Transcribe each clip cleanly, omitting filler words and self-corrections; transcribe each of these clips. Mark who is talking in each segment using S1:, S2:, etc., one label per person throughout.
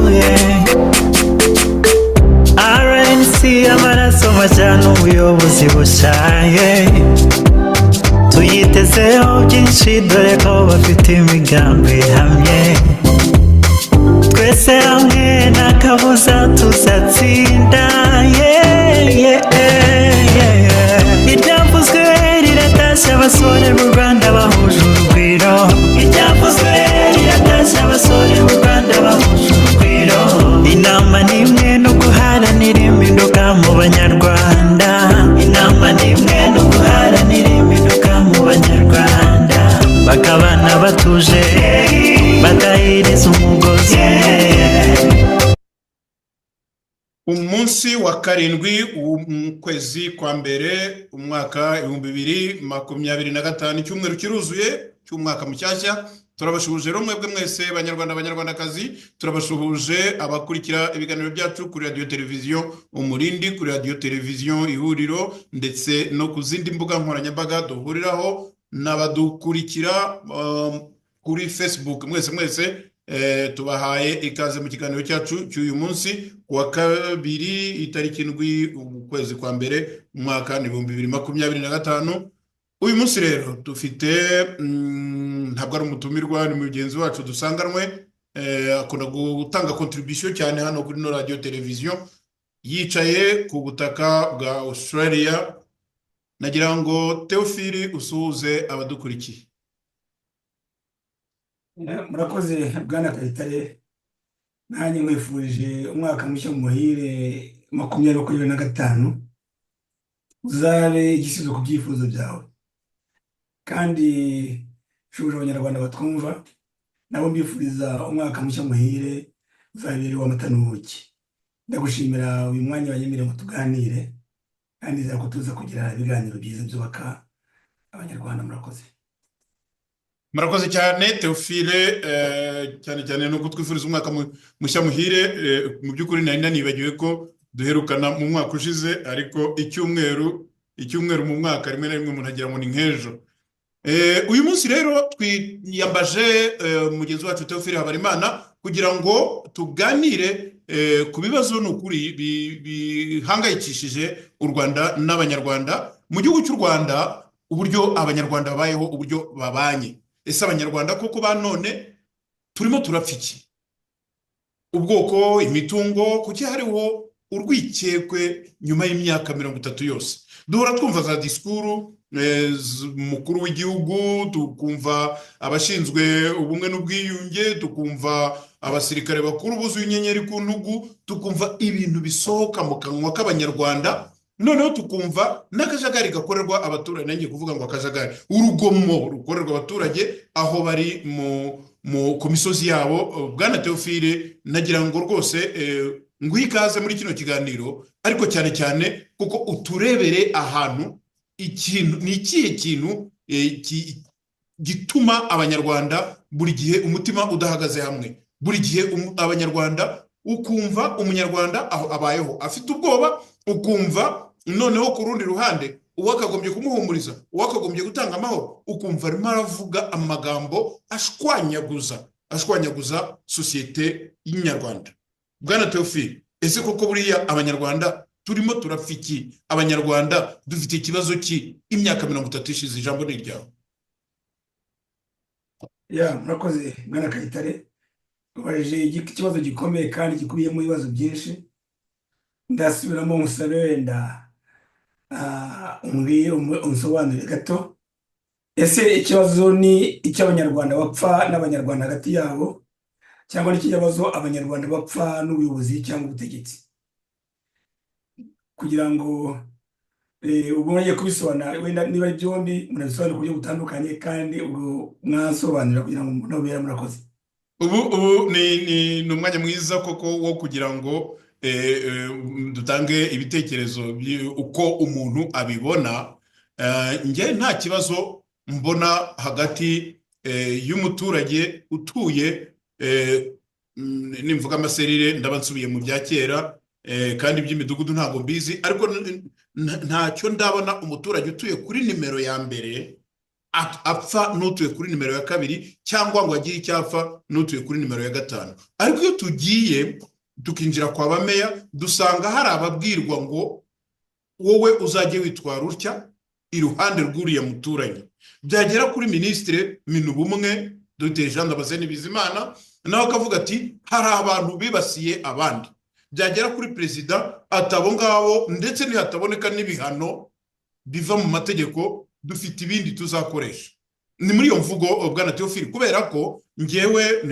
S1: Yeah. RNC, amaraso mashya n'ubuyobozi bushya, yeah. Tuyitezeho byinshi, dore ko bafite imigambi ihamye. Twese hamwe nta kabuza tuzatsinda, yeah. Iryavuzwe riratashye, abasore b'u Rwanda bahuje urugwiro. Iryavuzwe riratashye, abasore b'u Rwanda bahuje urugwiro. Inama ni imwe, no guharanira impinduka mu Banyarwanda. Inama ni imwe, no guharanira impinduka mu Banyarwanda, bakabana batuje, batahiriza umugozi.
S2: Umunsi wa 7 mu kwezi kwa mbere, umwaka 2025, icyumweru kiruzuye cy'umwaka mushyashya. Turabashuhuje rero mwebwe mwese Banyarwanda, Banyarwandakazi. Turabashuhuje abakurikira ibiganiro byacu kuri Radiyo Televiziyo Umurindi, kuri Radiyo Televiziyo Ihuriro, ndetse no ku zindi mbuga nkoranyambaga duhuriraho, n'abadukurikira kuri Facebook. Mwese mwese tubahaye ikaze mu kiganiro cyacu cy'uyu munsi ku wa kabiri, itariki 7, ukwezi kwa mbere, umwaka 2025. Uyu munsi rero dufite, ntabwo ari umutumirwa, ni mugenzi wacu dusanganwe, akunda gutanga contribution cyane hano kuri no radiyo televiziyo, yicaye ku butaka bwa Australia. Nagira ngo Theophile usuhuze abadukurikiye.
S3: Murakoze bwana Kayitare. Nanjye nkwifurije umwaka mushya muhire 2025, uzabe igisubizo ku byifuzo byawe. Kandi nshuje Abanyarwanda batwumva, nabo mbifuriza umwaka mushya muhire, uzabere uw'amata n'ubuki. Ndagushimira uyu mwanya wanyemereye ngo tuganire, kandi nizera ko tuza kugira ibiganiro byiza byubaka Abanyarwanda. Murakoze.
S2: Murakoze cyane Theophile, cyane cyane no kutwifuriza umwaka mushya muhire. Mu by'ukuri nari nanibagiwe ko duherukana mu mwaka ushize, ariko icyumweru icyumweru mu mwaka, rimwe na rimwe umuntu agira ngo ni nk'ejo. Uyu munsi rero twiyambaje mugenzi wacu Theophile Habarimana kugira ngo tuganire ku bibazo ni ukuri bihangayikishije u Rwanda n'Abanyarwanda mu gihugu cy'u Rwanda, uburyo Abanyarwanda babayeho, uburyo babanye. Ese Abanyarwanda koko ba none turimo turapfa iki? Ubwoko, imitungo, kuki hariho urwikekwe nyuma y'imyaka 30 yose? Duhora twumva za disikuru umukuru w'igihugu, tukumva abashinzwe ubumwe n'ubwiyunge, tukumva abasirikare bakuru buzuye inyenyeri ku ntugu, tukumva ibintu bisohoka mu kanwa k'Abanyarwanda, noneho tukumva n'akajagari gakorerwa abaturage. Nanjye kuvuga ngo akajagari, urugomo rukorerwa abaturage aho bari mu ku misozi yabo. Bwana Theophile, nagira ngo rwose nguhe ikaze muri kino kiganiro, ariko cyane cyane kuko uturebere ahantu ikintu ni ikihe kintu gituma Abanyarwanda buri gihe umutima udahagaze hamwe, buri gihe Abanyarwanda ukumva Umunyarwanda aho abayeho afite ubwoba, ukumva noneho ku rundi ruhande uwakagombye kumuhumuriza, uwakagombye gutanga amahoro, ukumva arimo aravuga amagambo ashwanyaguza, ashwanyaguza sosiyete y'inyarwanda. Bwana Theophile, ese koko buriya Abanyarwanda turimo turapfa iki? Abanyarwanda dufite ikibazo ki imyaka 30 ishize? Ijambo ni iryawe.
S3: Ya, murakoze bwana Kayitare. Ubajije ikibazo gikomeye kandi gikubiyemo ibibazo byinshi. Ndasubiramo musabe wenda umbwire, unsobanurire gato. Ese ikibazo ni icy'Abanyarwanda bapfa n'Abanyarwanda hagati yabo, cyangwa ni ikibazo Abanyarwanda bapfa n'ubuyobozi cyangwa ubutegetsi? Kugira ngo ubwo ngiye kubisobanura, wenda niba ari byombi munabisobanura ku buryo butandukanye, kandi ubwo mwansobanurira kugira ngo munobere. Murakoze.
S2: Ubu ni umwanya mwiza koko wo kugira ngo dutange ibitekerezo uko umuntu abibona. Njye nta kibazo mbona hagati y'umuturage utuye, nimvuga amaserire ndaba nsubiye mu bya kera, kandi iby'imidugudu ntabwo mbizi, ariko ntacyo ndabona umuturage utuye kuri nimero ya mbere. apfa n'utuye kuri nimero ya kabiri, cyangwa ngo agire icyo apfa n'utuye kuri nimero ya gatanu. Ariko iyo tugiye tukinjira kwa bameya, dusanga hari ababwirwa ngo wowe uzajye witwara utya iruhande rw'uriya muturanyi. Byagera kuri Minisitiri Minubumwe, Dr Jean Damascene Bizimana, nawe akavuga ati hari abantu bibasiye abandi. Byagera kuri perezida ati abo ngabo, ndetse nihataboneka n'ibihano biva mu mategeko, dufite ibindi tuzakoresha. Ni muri iyo mvugo, bwana Theophile, kubera ko ngewe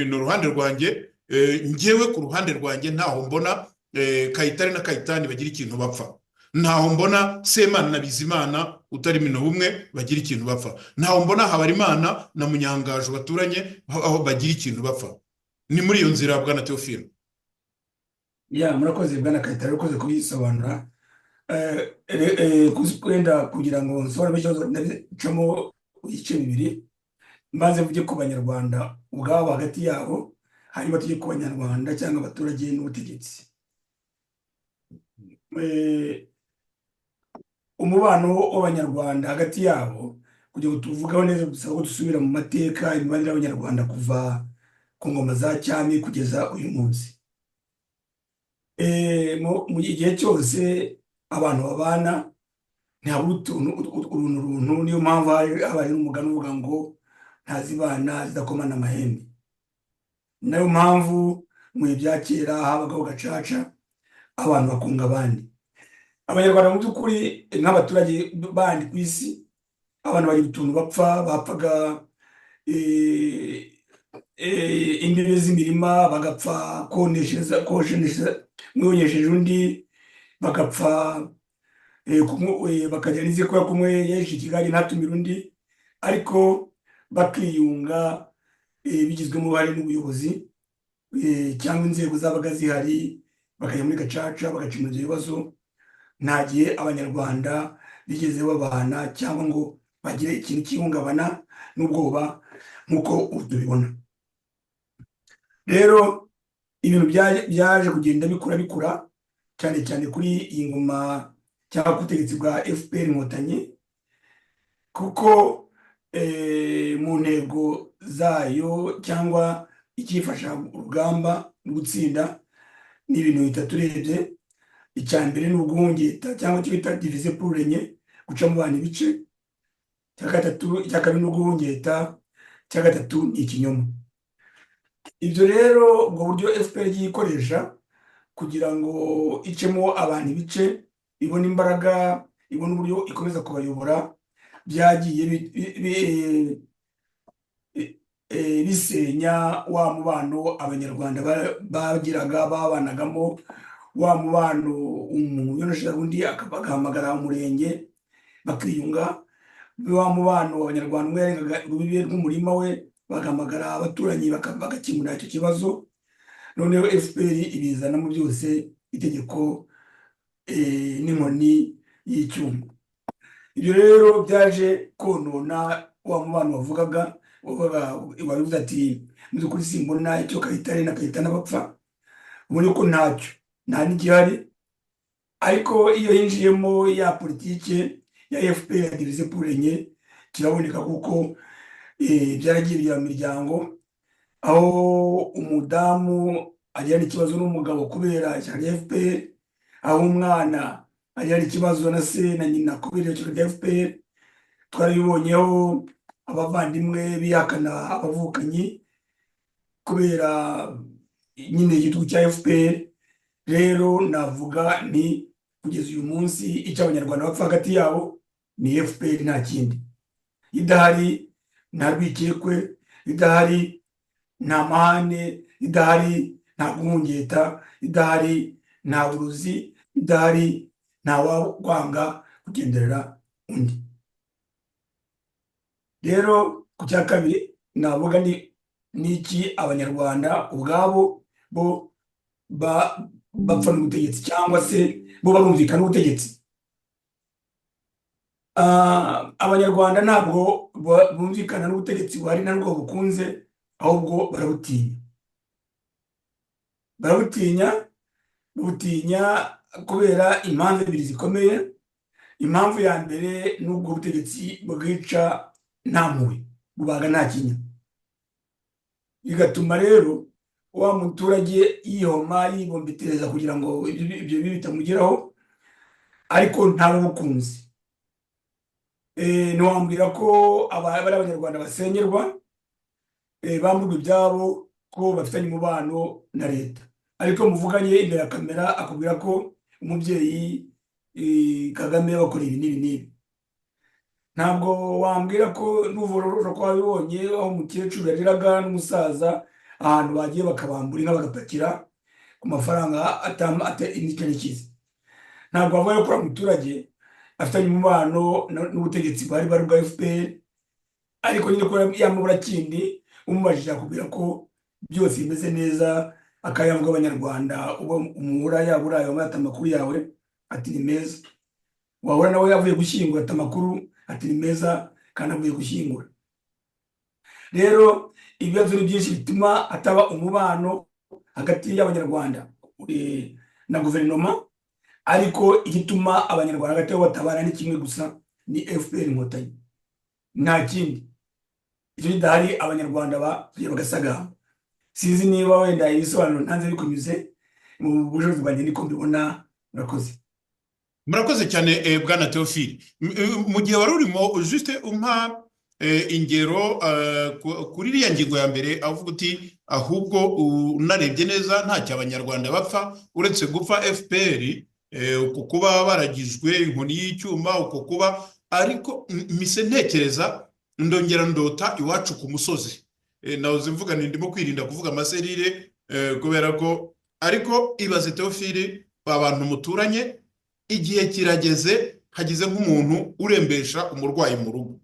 S2: ni uruhande rwanjye, ngewe ku ruhande rwanjye ntaho mbona Kayitare na Kayitani bagira ikintu bapfa, ntaho mbona Semana na Bizimana utari Minubumwe bagira ikintu bapfa, ntaho mbona Habarimana na Munyangaju baturanye aho bagira ikintu bapfa. Ni muri iyo nzira, bwana Theophile.
S3: Ya, murakoze bwana Kayitare, urakoze kubisobanura. Wenda kugira ngo nsobanure ikibazo, ndabicamo ibice bibiri. Mbanze mvuge ku Banyarwanda ubwabo hagati yabo, hanyuma tujye ku Banyarwanda cyangwa abaturage n'ubutegetsi. Umubano w'Abanyarwanda hagati yabo, kugira ngo tuvugeho neza, dusaba ko dusubira mu mateka, imibanire y'Abanyarwanda kuva ku ngoma za cyami kugeza uyu munsi. Mu gihe cyose abantu babana, ntihabura utuntu uruntu runtu. Niyo mpamvu habaye n'umugani uvuga ngo ntazibana zidakomana amahembe. Nayo mpamvu mu bihe bya kera habagaho gacaca, abantu bakunga abandi. Abanyarwanda mu by'ukuri, nk'abaturage bandi ku isi, abantu bagira utuntu bapfa. Bapfaga imbibi z'imirima, bagapfa koneshereza, kosheneshereza umwe undi, bagapfa bakajya n'iziko kumwe yeje ikigage ntatumire undi, ariko bakiyunga bigizwemo uruhare n'ubuyobozi cyangwa inzego zabaga zihari, bakajya muri gacaca bagakemura ibyo bibazo. Nta gihe Abanyarwanda bigeze babana cyangwa ngo bagire ikintu cy'ihungabana n'ubwoba nk'uko ubu tubibona. Rero ibintu byaje kugenda bikura bikura, cyane cyane kuri iyi ngoma cyangwa ku butegetsi bwa FPR Inkotanyi, kuko mu ntego zayo cyangwa icyifasha urugamba no gutsinda ni ibintu bitatu urebye. Icya mbere ni uguhungeta, cyangwa icyo bita diviser pour régner, guca mu bantu ibice. Icya gatatu, icya kabiri ni uguhungeta, icya gatatu ni ikinyoma. Ibyo rero, ubwo buryo FPR igiye ikoresha kugira ngo icemo abantu ibice, ibone imbaraga, ibone uburyo ikomeza kubayobora, byagiye bisenya wa mubano Abanyarwanda bagiraga, babanagamo, wa mubano umuntu yonosheje undi agahamagara umurenge bakiyunga, wa mubano Abanyarwanda umwe yarengaga urubibi rw'umurima we bagahamagara abaturanyi bagakemura icyo kibazo. Noneho FPR ibizanamo byose itegeko n'inkoni y'icyuma. Ibyo rero byaje konona wa mubano wavugaga. Wabivuze ati mu by'ukuri simbona icyo Kayitare na Kayitana bapfa, ubona ko ntacyo, nta n'igihari. Ariko iyo hinjiyemo ya politike ya FPR ya diviser pour régner, kiraboneka, kuko byaragiye bigera mu miryango, aho umudamu agirana ikibazo n'umugabo kubera ishyaka rya FPR, aho umwana agirana ikibazo na se na nyina kubera ishyaka rya FPR. Twarabibonyeho abavandimwe bihakana abavukanyi kubera nyine igitugu cya FPR. Rero navuga ni kugeza uyu munsi icyo Abanyarwanda bapfa hagati yabo ni FPR, nta kindi. Idahari nta rwikekwe, idahari nta mahane, idahari nta guhungeta, idahari nta burozi, idahari nta wakwanga kugenderera undi. Rero ku cya kabiri navuga ni n'iki Abanyarwanda ubwabo bo bapfa n'ubutegetsi, cyangwa se bo barumvikana n'ubutegetsi. Abanyarwanda ntabwo bumvikana n'ubutegetsi buhari, narwo bukunze, ahubwo barabutinya. Barabutinya, butinya kubera impamvu ebyiri zikomeye. Impamvu ya mbere ni ubwo butegetsi bwica. Nta mpuhwe, bubaga nta kinya. Bigatuma rero wa muturage yihoma, yibombitereza kugira ngo ibyo bibi bitamugeraho, ariko ntabukunze. Ntiwambwira ko bari abanyarwanda basenyerwa, bamburwa ibyabo, ko bafitanye umubano na leta. Ariko muvuganye imbere ya kamera, akubwira ko umubyeyi Kagame yabakoreye ibi n'ibi n'ibi. Ntabwo wambwira ko n'uvura ko wabibonye, aho umukecuru yariraga n'umusaza, ahantu bagiye bakabambura inka, bagapakira ku mafaranga nica n'ikize. Ntabwo wavuga ko uriya muturage afitanye umubano n'ubutegetsi bwari bari bwa FPR. Ariko nyine ko yamubura kindi, umubajije akubwira ko byose bimeze neza, akayavuga. Abanyarwanda uba umuhura, yaba uraye ati: "Amakuru yawe?" Ati: "Ni meza." Wahura nawe yavuye gushyingura, ati: "Amakuru?" Ati: "Ni meza," kandi avuye gushyingura. Rero ibibazo ni byinshi bituma hataba umubano hagati y'abanyarwanda na guverinoma. Ariko igituma abanyarwanda hagati yabo batabana ni kimwe gusa, ni FPR Inkotanyi, nta kindi. Icyo kidahari, abanyarwanda bagasagamba. Sinzi niba wenda ibisobanuro ntanze bikunyuze. Mu bushobozi bwanjye niko mbibona. Murakoze.
S2: Murakoze cyane, bwana Theophile. Mu gihe wari urimo juste umpa ingero kuri iriya ngingo ya mbere, avuga uti ahubwo unarebye neza ntacyo abanyarwanda bapfa uretse gupfa FPR, uko kuba baragijwe inkoni y'icyuma, uko kuba. Ariko mise ntekereza, ndongera ndota iwacu ku musozi. Nahoze mvuga nti ndimo kwirinda kuvuga amaserire, kubera ko, ariko ibaze Theophile, abantu muturanye, igihe kirageze hagize nk'umuntu urembesha umurwayi mu rugo,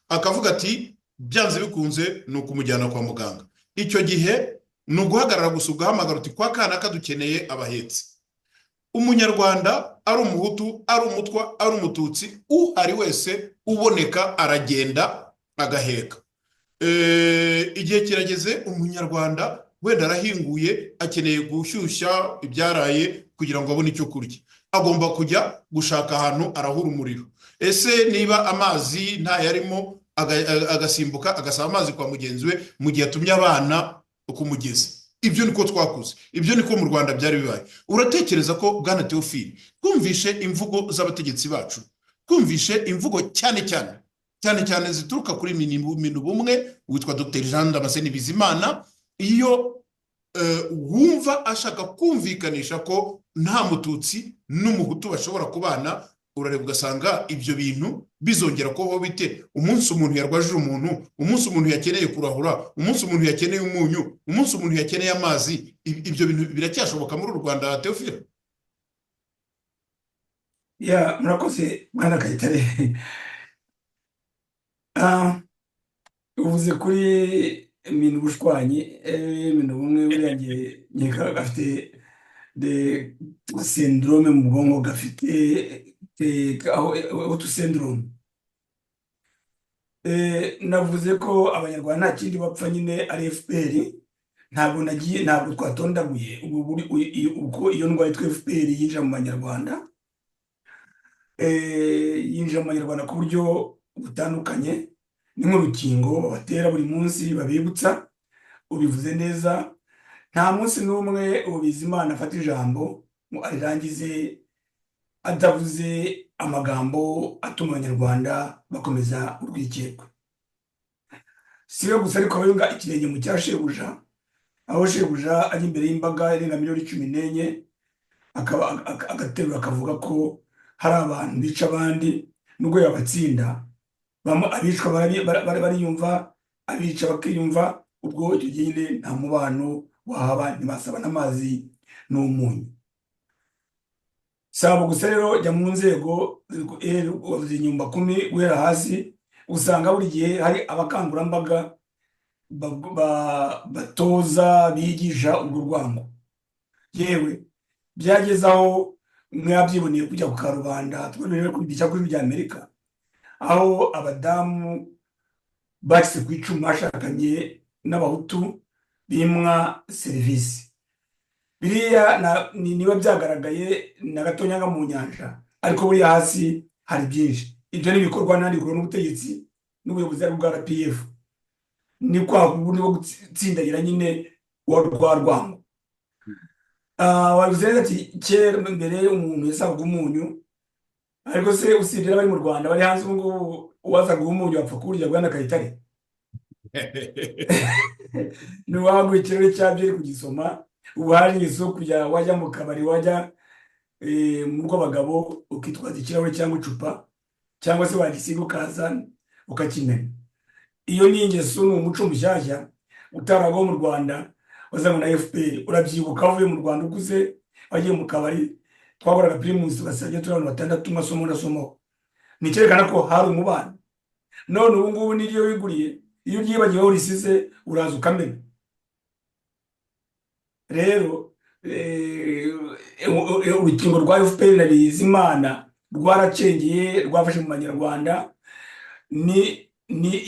S2: akavuga ati byanze bikunze ni ukumujyana kwa muganga. Icyo gihe ni uguhagarara gusa ugahamagara uti kwa kana dukeneye abahetsi. Umunyarwanda, ari umuhutu, ari umutwa, ari umututsi, uhari wese uboneka aragenda agaheka. Igihe kirageze, umunyarwanda wenda arahinguye, akeneye gushyushya ibyaraye kugira ngo abone icyo kurya, agomba kujya gushaka ahantu arahura umuriro. Ese niba amazi ntayarimo, agasimbuka agasaba amazi kwa mugenzi we mu gihe atumye abana ku mugezi. Ibyo niko twakuze, ibyo niko mu Rwanda byari bibaye. Uratekereza ko, bwana Theophile, twumvishe imvugo z'abategetsi bacu, twumvishe imvugo cyane cyane cyane cyane zituruka kuri Minubumwe witwa Dr Jean Damascene Bizimana, iyo wumva ashaka kumvikanisha ko nta mututsi n'umuhutu bashobora kubana, urareba ugasanga ibyo bintu bizongera kubaho bite umunsi umuntu yarwajije umuntu, umunsi umuntu yakeneye kurahura, umunsi umuntu yakeneye umunyu, umunsi umuntu yakeneye amazi? Ibyo bintu biracyashoboka muri uru Rwanda, Theophile?
S3: Ya, murakoze bwana Kayitare. Uvuze kuri Minubushwanyi, Minubumwe, buriya nkeka gafite de syndrome mu bwonko, gafite aho utu syndrome. Navuze ko abanyarwanda nta kindi bapfa nyine ari FPR. Ntabwo nagiye, ntabwo twatondaguye uko iyo ndwara yitwa FPR yinjira mu banyarwanda. Yinjira mu banyarwanda ku buryo butandukanye, ni nk'urukingo babatera buri munsi babibutsa. Ubivuze neza, nta munsi n'umwe ubu Bizimana afata ijambo ngo arirangize atavuze amagambo atuma abanyarwanda bakomeza urwikekwe. Si we gusa, ariko abayunga ikirenge mu cya shebuja, aho shebuja ajya imbere y'imbaga irenga miliyoni 14, akaba agaterura akavuga ko hari abantu bica abandi, nubwo yabatsinda. Abicwa bariyumva, abica bakiyumva. Ubwo icyo gihe nyine nta mubano wahaba, ntibasaba n'amazi n'umunyu. Si abo gusa rero, jya mu nzego inyumba kumi guhera hasi, usanga buri gihe hari abakangurambaga batoza, bigisha urwo rwango. Yewe, byageze aho mwabyiboneye kujya ku karubanda, tuboneye ku kuri rya Amerika, aho abadamu bacitse ku icumu bashakanye n'abahutu bimwa serivisi. Biriya niba byagaragaye na gatonyanga mu nyanja, ariko buriya hasi hari byinshi. Ibyo ni ibikorwa n'andi bikorwa n'ubutegetsi. n'ubuyobozi ari bwa RPF. Ni kwa kundi bwo gutsindagira nyine wa rwa rwango. Wabivuze neza ati kera mbere umuntu yasabaga umunyu, ariko se usibye n'abari mu Rwanda, bari hanze ubu ngubu uwazaga umunyu wapfa kuwurya, bwana Kayitare? Ntiwaguha ikirahuri cya byeri kugisoma. Ubu haje ingeso yo kujya wajya mu kabari, wajya mu rw'abagabo, ukitwaza ikirahure cyangwa icupa, cyangwa se wagisiga ukaza ukakimena. Iyo ni ingeso, ni umuco mushyashya utaragaho mu Rwanda, wazanywe na FPR. Urabyibuka uvuye mu Rwanda ukuze, wagiye mu kabari, twakoraga Primus, ugasanga turi abantu batandatu, umwe asoma undi asomaho. Ni icyerekana ko hari umubano. None ubu ngubu n'iryo wiguriye, iyo uryibagiwe aho urisize, uraza ukamena. Rero urukingo rwa FPR na Bizimana rwaracengeye, rwafashe mu Banyarwanda. Ni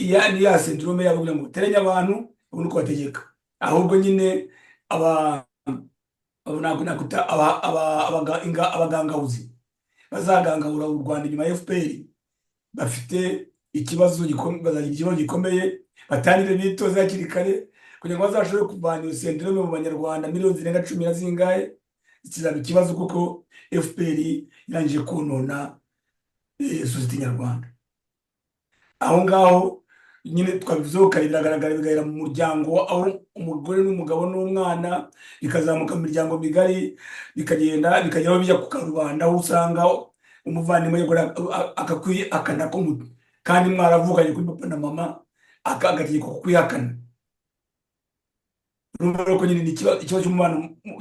S3: ya syndrome yabo kugira ngo bateranye abantu babone uko bategeka. Ahubwo nyine aba nakwita abagangahuzi bazagangahura u Rwanda inyuma ya FPR bafite ikibazo gikomeye, bazagira ikibazo gikomeye. Batangire bitoze hakiri kare kugira ngo bazashobore kuvana iyo syndrome mu Banyarwanda miliyoni zirenga cumi na zingahe. Kizaba ikibazo kuko FPR irangije konona sosiyete nyarwanda. Aho ngaho nyine twabivuzeho kare, biragaragara, bigahera mu muryango, aho umugore n'umugabo n'umwana, bikazamuka mu miryango migari, bikagenda bikagera aho bijya ku karubanda, aho usanga umuvandimwe akakwihakana ko kandi mwaravuganye kuri papa na mama, agategekwa kukwihakana. Urumva rero ko nyine ni ikibazo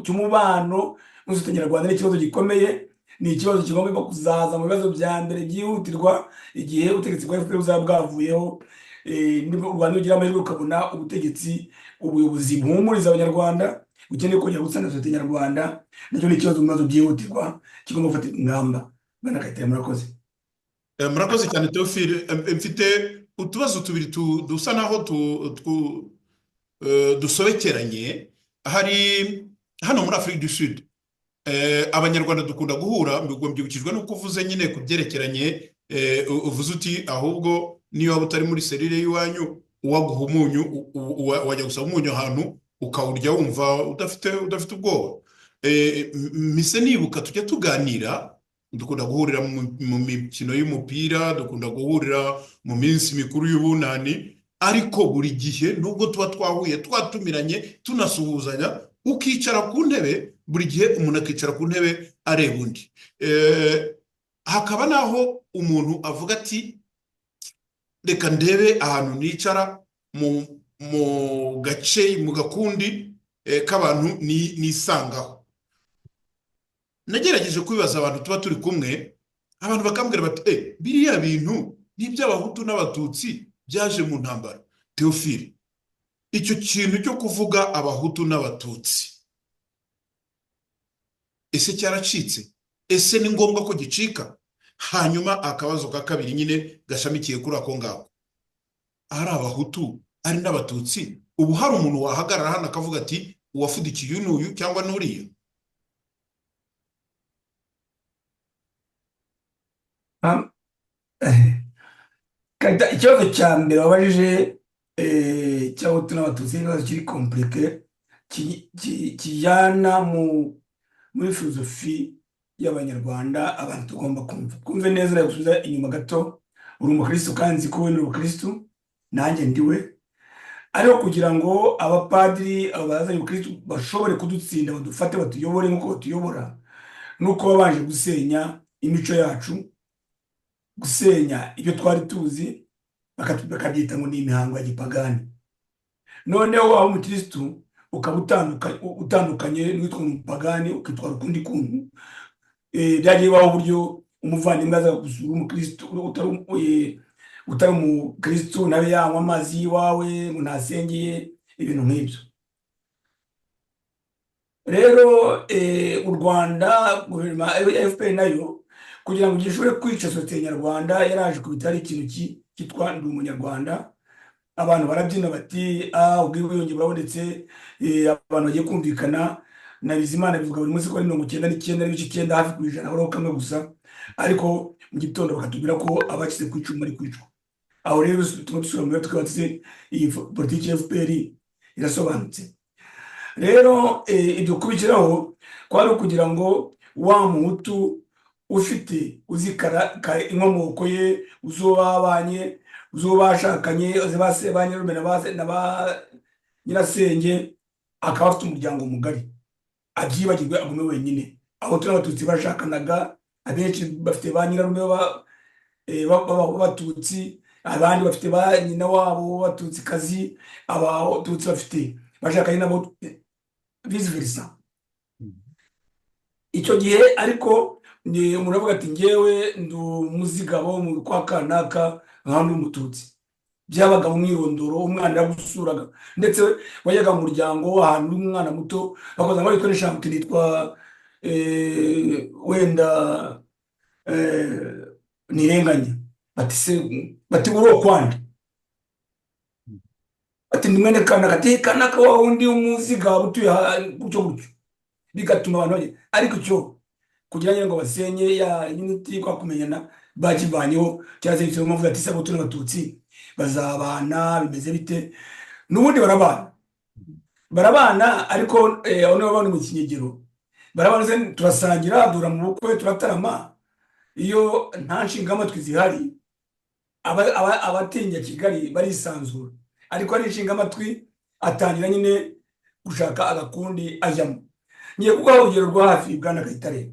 S3: cy'umubano muri sosiyete nyarwanda. Ni ikibazo gikomeye, ni ikibazo kigomba kuzaza mu bibazo bya mbere byihutirwa igihe ubutegetsi bwa FPR buzaba bwavuyeho. Niba u Rwanda rugira amahirwe rukabona ubutegetsi, ubuyobozi buhumuriza Abanyarwanda bukeneye kongera gusana sosiyete nyarwanda, nacyo ni ikibazo mu bibazo byihutirwa kigomba gufatirwa ingamba. Bwana Kayitare, murakoze.
S2: Murakoze cyane, Theophile. Mfite utubazo tubiri dusa naho dusobekeranye. Hari hano muri Afrique du Sud, Abanyarwanda dukunda guhura. Ubwo mbyibukijwe nuko uvuze nyine ku byerekeranye, uvuze uti ahubwo niyo waba utari muri cellule y'iwanyu, uwaguha umunyu, wajya gusaba umunyu ahantu ukawurya wumva udafite ubwoba. Mpise nibuka tujya tuganira, dukunda guhurira mu mikino y'umupira, dukunda guhurira mu minsi mikuru y'ubunani, ariko buri gihe nubwo tuba twahuye, twatumiranye, tunasuhuzanya, ukicara ku ntebe, buri gihe umuntu akicara ku ntebe areba undi. Hakaba n'aho umuntu avuga ati reka ndebe ahantu nicara mu gace, mu gakundi k'abantu nisangaho. Nagerageje kubibaza abantu tuba turi kumwe, abantu bakambwira bati biriya bintu ni iby'Abahutu n'Abatutsi byaje mu ntambara. Theophile, icyo kintu cyo kuvuga Abahutu n'Abatutsi, ese cyaracitse? Ese ni ngombwa ko gicika? Hanyuma akabazo ka kabiri nyine gashamikiye kuri ako ngako: ari Abahutu, ari n'Abatutsi, ubu hari umuntu wahagarara hano akavuga ati uwafudikiye uyu n'uyu cyangwa n'uriya?
S3: Ikibazo cya mbere wabajije cy'Abahutu n'Abatutsi ni ikibazo kiri compliqué, kijyana muri filozofi y'Abanyarwanda. Abantu tugomba kumva, twumve neza. Gusubiza inyuma gato, uri umukristo kandi nzi ko wemera ubukristo, nanjye ndiwe. Ariko kugira ngo abapadiri, abo bazanye ubukristo, bashobore kudutsinda, badufate, batuyobore nk'uko batuyobora, nuko babanje gusenya imico yacu, gusenya ibyo twari tuzi, bakabyita ngo ni imihango ya gipagani. Noneho waba umukirisitu ukaba utandukanye n'uwitwa umupagani, ukitwara ukundi kuntu. Byagiye bibaho uburyo umuvandimwe aza gusura umukirisitu, utari umukirisitu nawe yanywa amazi y'iwawe ngo ntasengeye, ibintu nk'ibyo. Rero u Rwanda, guverinoma ya FPR nayo, kugira ngo gishobore kwica sosiyete nyarwanda, yaraje kubita ari ikintu cyitwa "Ndi Umunyarwanda". Abantu barabyina bati ah, ubwiyunge burabonetse, abantu bagiye kumvikana. Na Bizimana bivuga buri munsi ko ari 99.9 hafi ku ijana, hariho kamwe gusa. Ariko mu gitondo bakatubwira ko abacitse ku icumu bari kwicwa. Aho rero bituma dusubira muri tukaba tuzi iyi politiki ya FPR irasobanutse. Rero ibyo kubishyiraho kwari ukugira ngo wa Muhutu ufite uzi inkomoko ye, uzi uwo babanye, uzi uwo bashakanye, uzi ba se, ba nyirarume na ba nyirasenge, akaba afite umuryango mugari, abyibagirwe agume wenyine. Abahutu n'Abatutsi bashakanaga, abenshi bafite ba nyirarume b'Abatutsi, abandi bafite ba nyina wabo b'Abatutsikazi, Abatutsi bafite bashakanye nabo, vice versa. Icyo gihe ariko ni umuntu avuga ati: "Ngewe ndi umuzigabo mu kwa kanaka, nkaba ndi Umututsi." Byabaga mu mwirondoro, umwana yagusuraga, ndetse wajyaga mu muryango ahantu uri umwana muto, bakoza ngo witwa n'ishambuti, nitwa wenda Nirenganya, bati: "Se," bati: "uri ukwande?" Ati: "Ni mwene kanaka." Ati: "Kanaka wa wundi w'umuzigabo utuye gutyo gutyo." Bigatuma abantu bagenda, ariko icyo kugira ngo basenye ya unity, kwa kumenyana bakivanyeho, cyangwa se icyo mpamvu ati: "Se Abahutu n'Abatutsi bazabana bimeze bite?" N'ubundi barabana, barabana, ariko abo nibo bari mu kinyegero, barabana se, turasangira, duhura mu bukwe, turatarama. Iyo nta nshingamatwi zihari, abatinya Kigali barisanzura, ariko ari inshingamatwi atangira nyine gushaka agakundi ajyamo. Ngiye kuguha urugero rwa hafi, bwana Kayitare.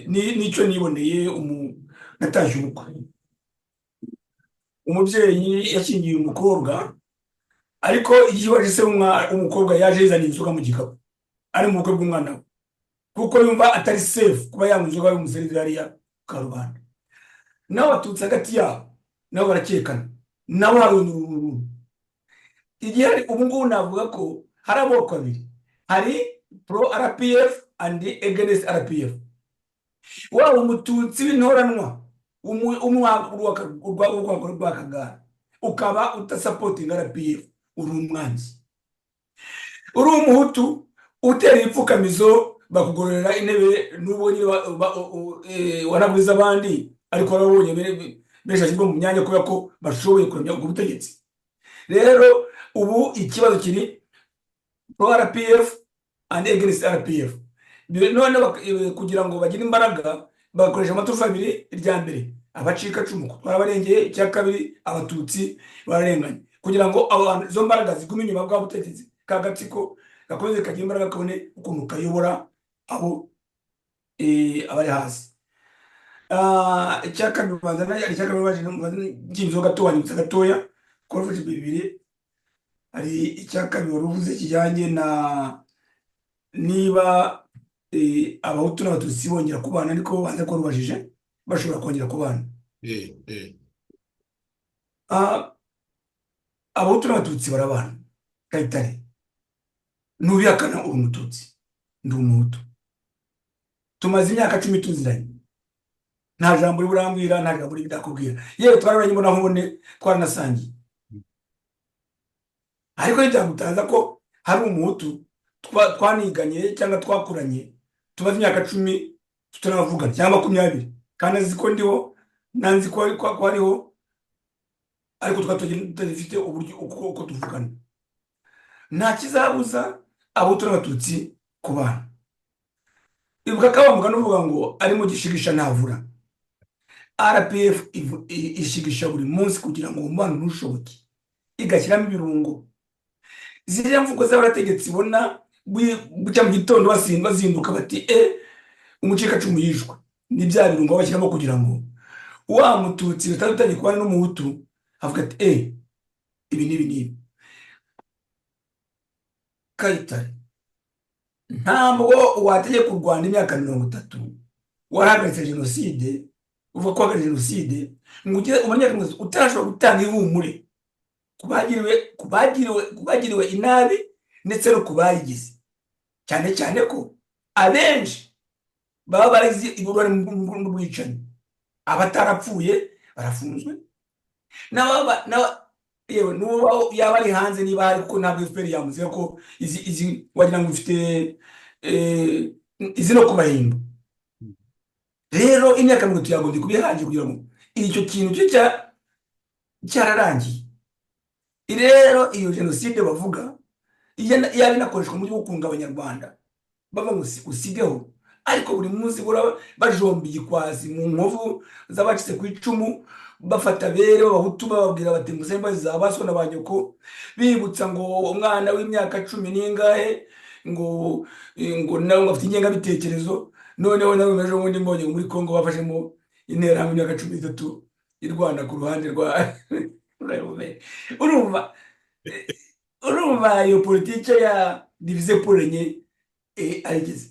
S3: Nicyo niboneye, natashye ubukwe, umubyeyi yashyingiye umukobwa, ariko ikibaje se umukobwa yaje yizaniye inzoga mu gikapu ari mu bukwe bw'umwana we, kuko yumva atari safe kuba yanywa inzoga y'umuserivisi hariya ku karubanda. Nabo Abatutsi hagati yabo nabo barakekana, nabo hari urururu. Igihe hari ubu ngubu navuga ko hari amoko abiri: hari pro RPF and against RPF. Waba Umututsi w'intoranwa urwakagara, ukaba udasupportinga RPF, uri umwanzi. Uri Umuhutu utera ibipfukamizo, bakugororera intebe, n'ubwo nyine wanaburiza abandi, ariko warabonye benshi bashyirwa mu myanya kubera ko bashoboye kuramya ubwo butegetsi. Rero ubu ikibazo kiri pro RPF and against RPF. None kugira ngo bagire imbaraga bagakoresha amaturufu abiri: irya mbere, abacikacumu twarabarengeye; icya kabiri, Abatutsi bararenganye, kugira ngo abo bantu, izo mbaraga zigume inyuma bwa butegetsi, ka gatsiko gakomeze kagira imbaraga, kabone ukuntu kayobora abo abari hasi. Icya kabiri ubanza icya kabiri baje nginzo gato, wanyibutsa gatoya ko ufite bibiri. Hari icya kabiri wari uvuze kijyanye na niba Abahutu n'Abatutsi bongera kubana, ariko banza ko rubajije bashobora kongera kubana. Abahutu n'Abatutsi barabana, Kayitare, ntubihakana. Uri Umututsi, ndi Umuhutu, tumaze imyaka 10 tuziranye, nta jambo uri burambwira, nta jambo uri ndakubwira. Yewe, twarabanye mbona nkubone, twaranasangiye, ariko ntibyagutangaza ko hari Umuhutu twaniganye cyangwa twakuranye, tumaze imyaka 10 tutaravugana cyangwa 20, kandi azi ko ndiho, nanzi ko ariho, ariko tukaba tutagifite uburyo uko tuvugana. Nta kizabuza Abahutu n'Abatutsi kubana. Ibuka ko wa mugani uvuga ngo arimo gishigisha ntavura. RPF ishigisha buri munsi kugira ngo umubano ntushoboke, igashyiramo ibirungo. Ziriya mvugo z'abategetsi ubona bucya mu gitondo bazinduka bati: "E, umucikacumu yishwe," ni bya birungo bashyiramo kugira ngo wa Mututsi utari utangiye kubana n'Umuhutu avuga ati: "E, ibi n'ibi n'ibi." Kayitare, ntabwo wategeka u Rwanda imyaka 30 warahagaritse jenoside, uvuga ko wahagaritse jenoside, ngo ugere umare imyaka 30 utarashobora gutanga ihumure ku bagiriwe inabi ndetse no ku bayigize, cyane cyane ko abenshi baba baragize uruhare mu bwicanyi. Abatarapfuye barafunzwe, yewe n'uwo yaba ari hanze niba hari, kuko ntabwo FPR yamuziga ko izi wagira ngo ifite izi no kubahimba. Rero imyaka 30 yagombye kuba ihagije kugira ngo icyo kintu cyo cya Cyararangiye. Rero iyo jenoside bavuga yaba inakoreshwa mu buryo bwo kunga Abanyarwanda, bava ngo usigeho, ariko buri munsi bajomba igikwasi mu nkovu z'abacitse ku icumu, bafata bere b'Abahutu, bababwira bati: "Musabe imbabazi za ba so na ba nyoko," bibutsa ngo umwana w'imyaka cumi n'ingahe ngo nawe ngo afite ingengabitekerezo. Noneho nawe ejo bundi mbonye ngo muri Kongo bafashemo Interahamwe imyaka 13 irwana ku ruhande rwa, urumva iyo politike ya diviser pour régner arigeze.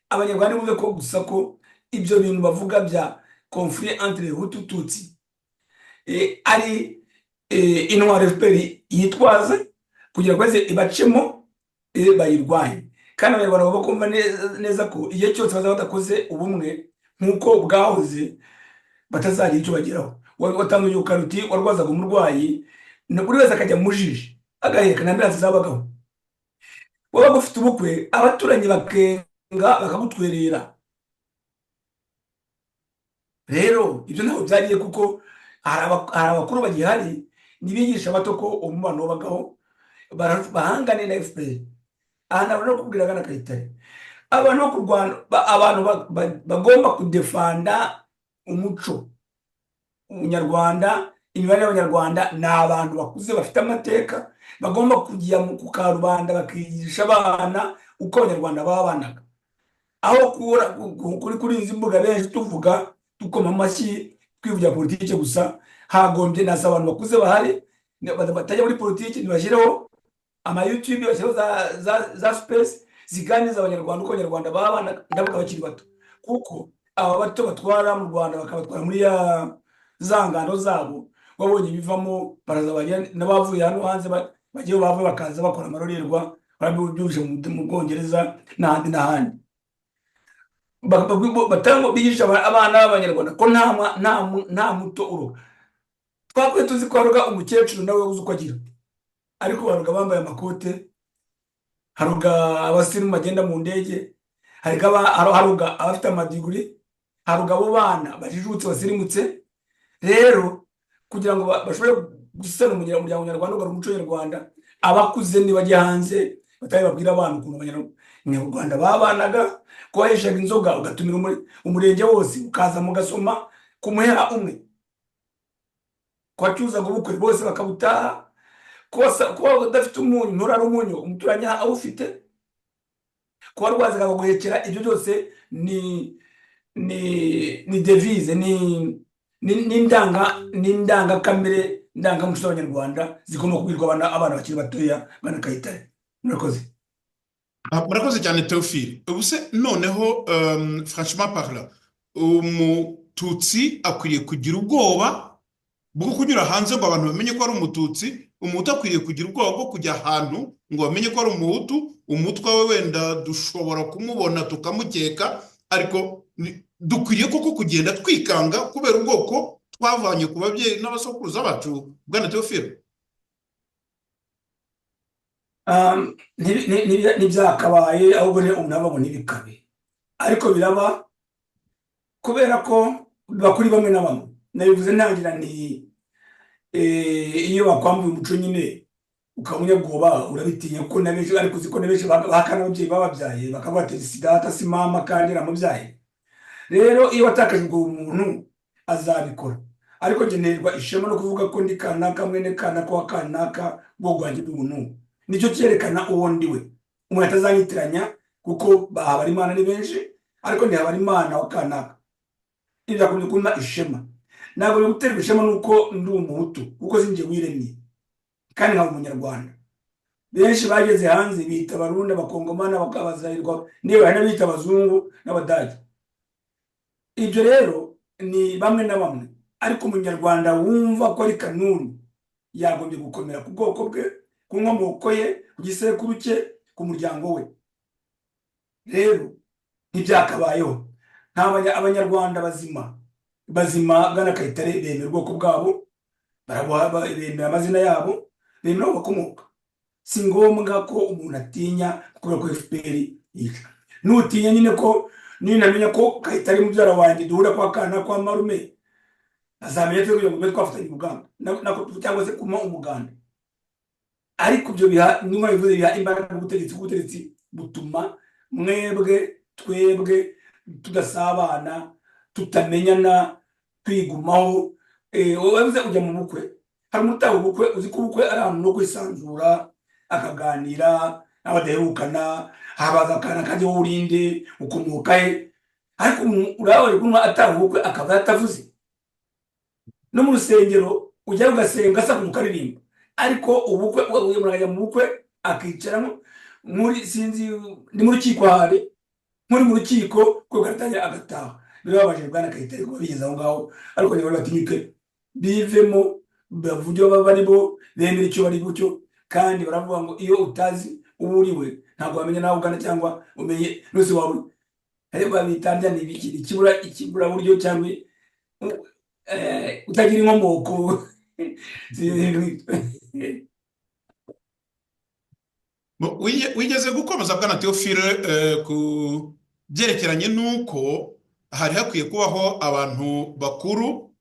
S3: Abanyarwanda bumve ko gusa ko ibyo bintu bavuga bya conflit entre Hutu Tutsi ari intwaro FPR yitwaza kugira ngo ize ibacemo, bayirwanye. Kandi Abanyarwanda bagomba kumva neza ko igihe cyose bazaba badakoze ubumwe nk'uko bwahoze, batazagira icyo bageraho. Watanga urugero uti warwazaga umurwayi, buri wese akajya mu jiji agaheka, na ambulance zabagaho. Wabaga ufite ubukwe, abaturanyi bakenga bakagutwerera. Rero ibyo ntabwo byagiye, kuko hari abakuru bagihari nibigisha bato ko umubano wabagaho, bahangane na FPR. Aha ntabwo no kubwira na Kayitare, abantu bo kurwana, abantu bagomba kudefanda umuco Umunyarwanda, imibanire y'Abanyarwanda, ni abantu bakuze bafite amateka, bagomba kujya ku karubanda bakigisha abana uko Abanyarwanda babanaga, aho kuri izi mbuga benshi tuvuga, dukoma amashyi, twivugira politiki gusa. Hagombye nasa abantu bakuze bahari batajya muri politiki, ntibashyireho ama YouTube, bashyireho za space ziganiriza Abanyarwanda uko Abanyarwanda babana, ndavuga abakiri bato, kuko aba bato batwara mu Rwanda bakabatwara muri ya za ngando zabo, wabonye ibivamo, baraza n'abavuye hano hanze bagiye bava bakaza bakora amarorerwa, barabyumvise mu Bwongereza n'ahandi n'ahandi. Batanga bigisha abana b'Abanyarwanda ko nta muto uroga. Twakwiye tuzi ko haroga umukecuru nawe uzi uko agira, ariko baroga bambaye amakote, haroga abasirimu bagenda mu ndege, haroga abafite amadiguri, haroga abo bana bajijutse basirimutse. Rero kugira ngo bashobore gusana umuryango nyarwanda, ugarura umuco nyarwanda, abakuze nibajya hanze batari babwira abana ukuntu Abanyarwanda babanaga, ko waheshaga inzoga ugatumira umurenge wose ukaza mugasoma ku muheha umwe, ko wacyuzaga ubukwe bose bakabutaha, ko udafite umunyu nturare umunyu umuturanyi awufite, ko warwazaga baguhekera. Ibyo byose ni devise, ni indangakamere, indangamuco z'Abanyarwanda zigomba kubwirwa abana bakiri batoya. Bana Kayitare, murakoze.
S2: Ah, murakoze cyane Théophile. Ubu se noneho, franchement parlant, Umututsi akwiriye kugira ubwoba bwo kunyura hanze ngo abantu bamenye ko ari Umututsi? Umuhutu akwiriye kugira ubwoba bwo kujya ahantu ngo bamenye ko ari Umuhutu? Umutwa we wenda dushobora kumubona tukamukeka, ariko dukwiriye koko kugenda twikanga kubera ubwoko twavanye ku babyeyi n'abasokuruza bacu, bwana Théophile?
S3: Ntibyakabaye, ahubwo ni umuntu aba ngo ntibikabe, ariko biraba kubera ko biba kuri bamwe na bamwe. Nabivuze ntangira nti iyo bakwambuye umuco nyine ukaba umunyabwoba, urabitinya, kuko na benshi, ariko uzi ko na benshi bahakana ababyeyi bababyaye, bakavuga ati: "Si data, si mama, kandi yaramubyaye." Rero iyo watakaje ubwo muntu azabikora, ariko njye nterwa ishema no kuvuga ko ndi kanaka, mwene kanaka wa kanaka, bwo bwanjye bw'ubuntu, nicyo cyerekana uwo ndi we. Umuntu atazanyitiranya, kuko ba Habarimana ni benshi, ariko ndi Habarimana wa kanaka. Ibi byakunze kumpa ishema. Ntabwo biri guterwa ishema nuko ndi Umuhutu, kuko sinjye wiremye, kandi nkaba Umunyarwanda. Benshi bageze hanze bita Abarundi, Abakongomani, Abazayirwa, niba hari n'abita Abazungu n'Abadage. Ibyo rero ni bamwe na bamwe, ariko Umunyarwanda wumva ko ari kanuni yagombye gukomera ku bwoko bwe, ku nkomoko ye, ku gisekuru cye, ku muryango we. Rero ntibyakabayeho. Nta Abanyarwanda bazima bazima, bwana Kayitare, bemera ubwoko bwabo, bemera amazina yabo, bemera aho bakomoka. Si ngombwa ko umuntu atinya kubera ko FPR yica. Nutinya nyine ko ninamenya ko Kayitare mubyara wanjye duhura kwa kana kwa marume. Azamenya ate kugira ngo tube twafatanya urugamba cyangwa se kuma umuganda? Ariko ibyo biha, niba bivuze, biha imbaraga ubutegetsi. Ubutegetsi butuma mwebwe, twebwe tudasabana, tutamenyana, twigumaho. Wabuze ujya mu bukwe, hari umuntu utaha ubukwe, uzi ko ubukwe ari ahantu no kwisanzura, akaganira n'abadaherukana, habaza akana kajya, wowe urinde, ukomoka he? Ariko urabona ukuntu ataha ubukwe akaba yatavuze. No mu rusengero ujyayo ugasenga, asakuza, ukaririmba, ariko ubukwe, umuntu akajya mu bukwe akicara muri, sinzi, ni mu rukiko, ahari muri mu rukiko, kuko agatangira agataha. Birababaje, bwana Kayitare, kuba bigeze aho ngaho. Ariko abanyarwanda batinyuke bivemo, bavuge baba bari bo, bemere icyo bari bucyo. Kandi baravuga ngo iyo utazi uwo uri we, ntabwo wamenya nawe ugana cyangwa umenye n'usi wawe uri. Ariko babita ni ibiki? Ikibura, ikiburaburyo, cyangwa utagira inkomoko.
S2: Wigeze gukomeza, bwana Theophile, ku byerekeranye n'uko hari hakwiye kubaho abantu bakuru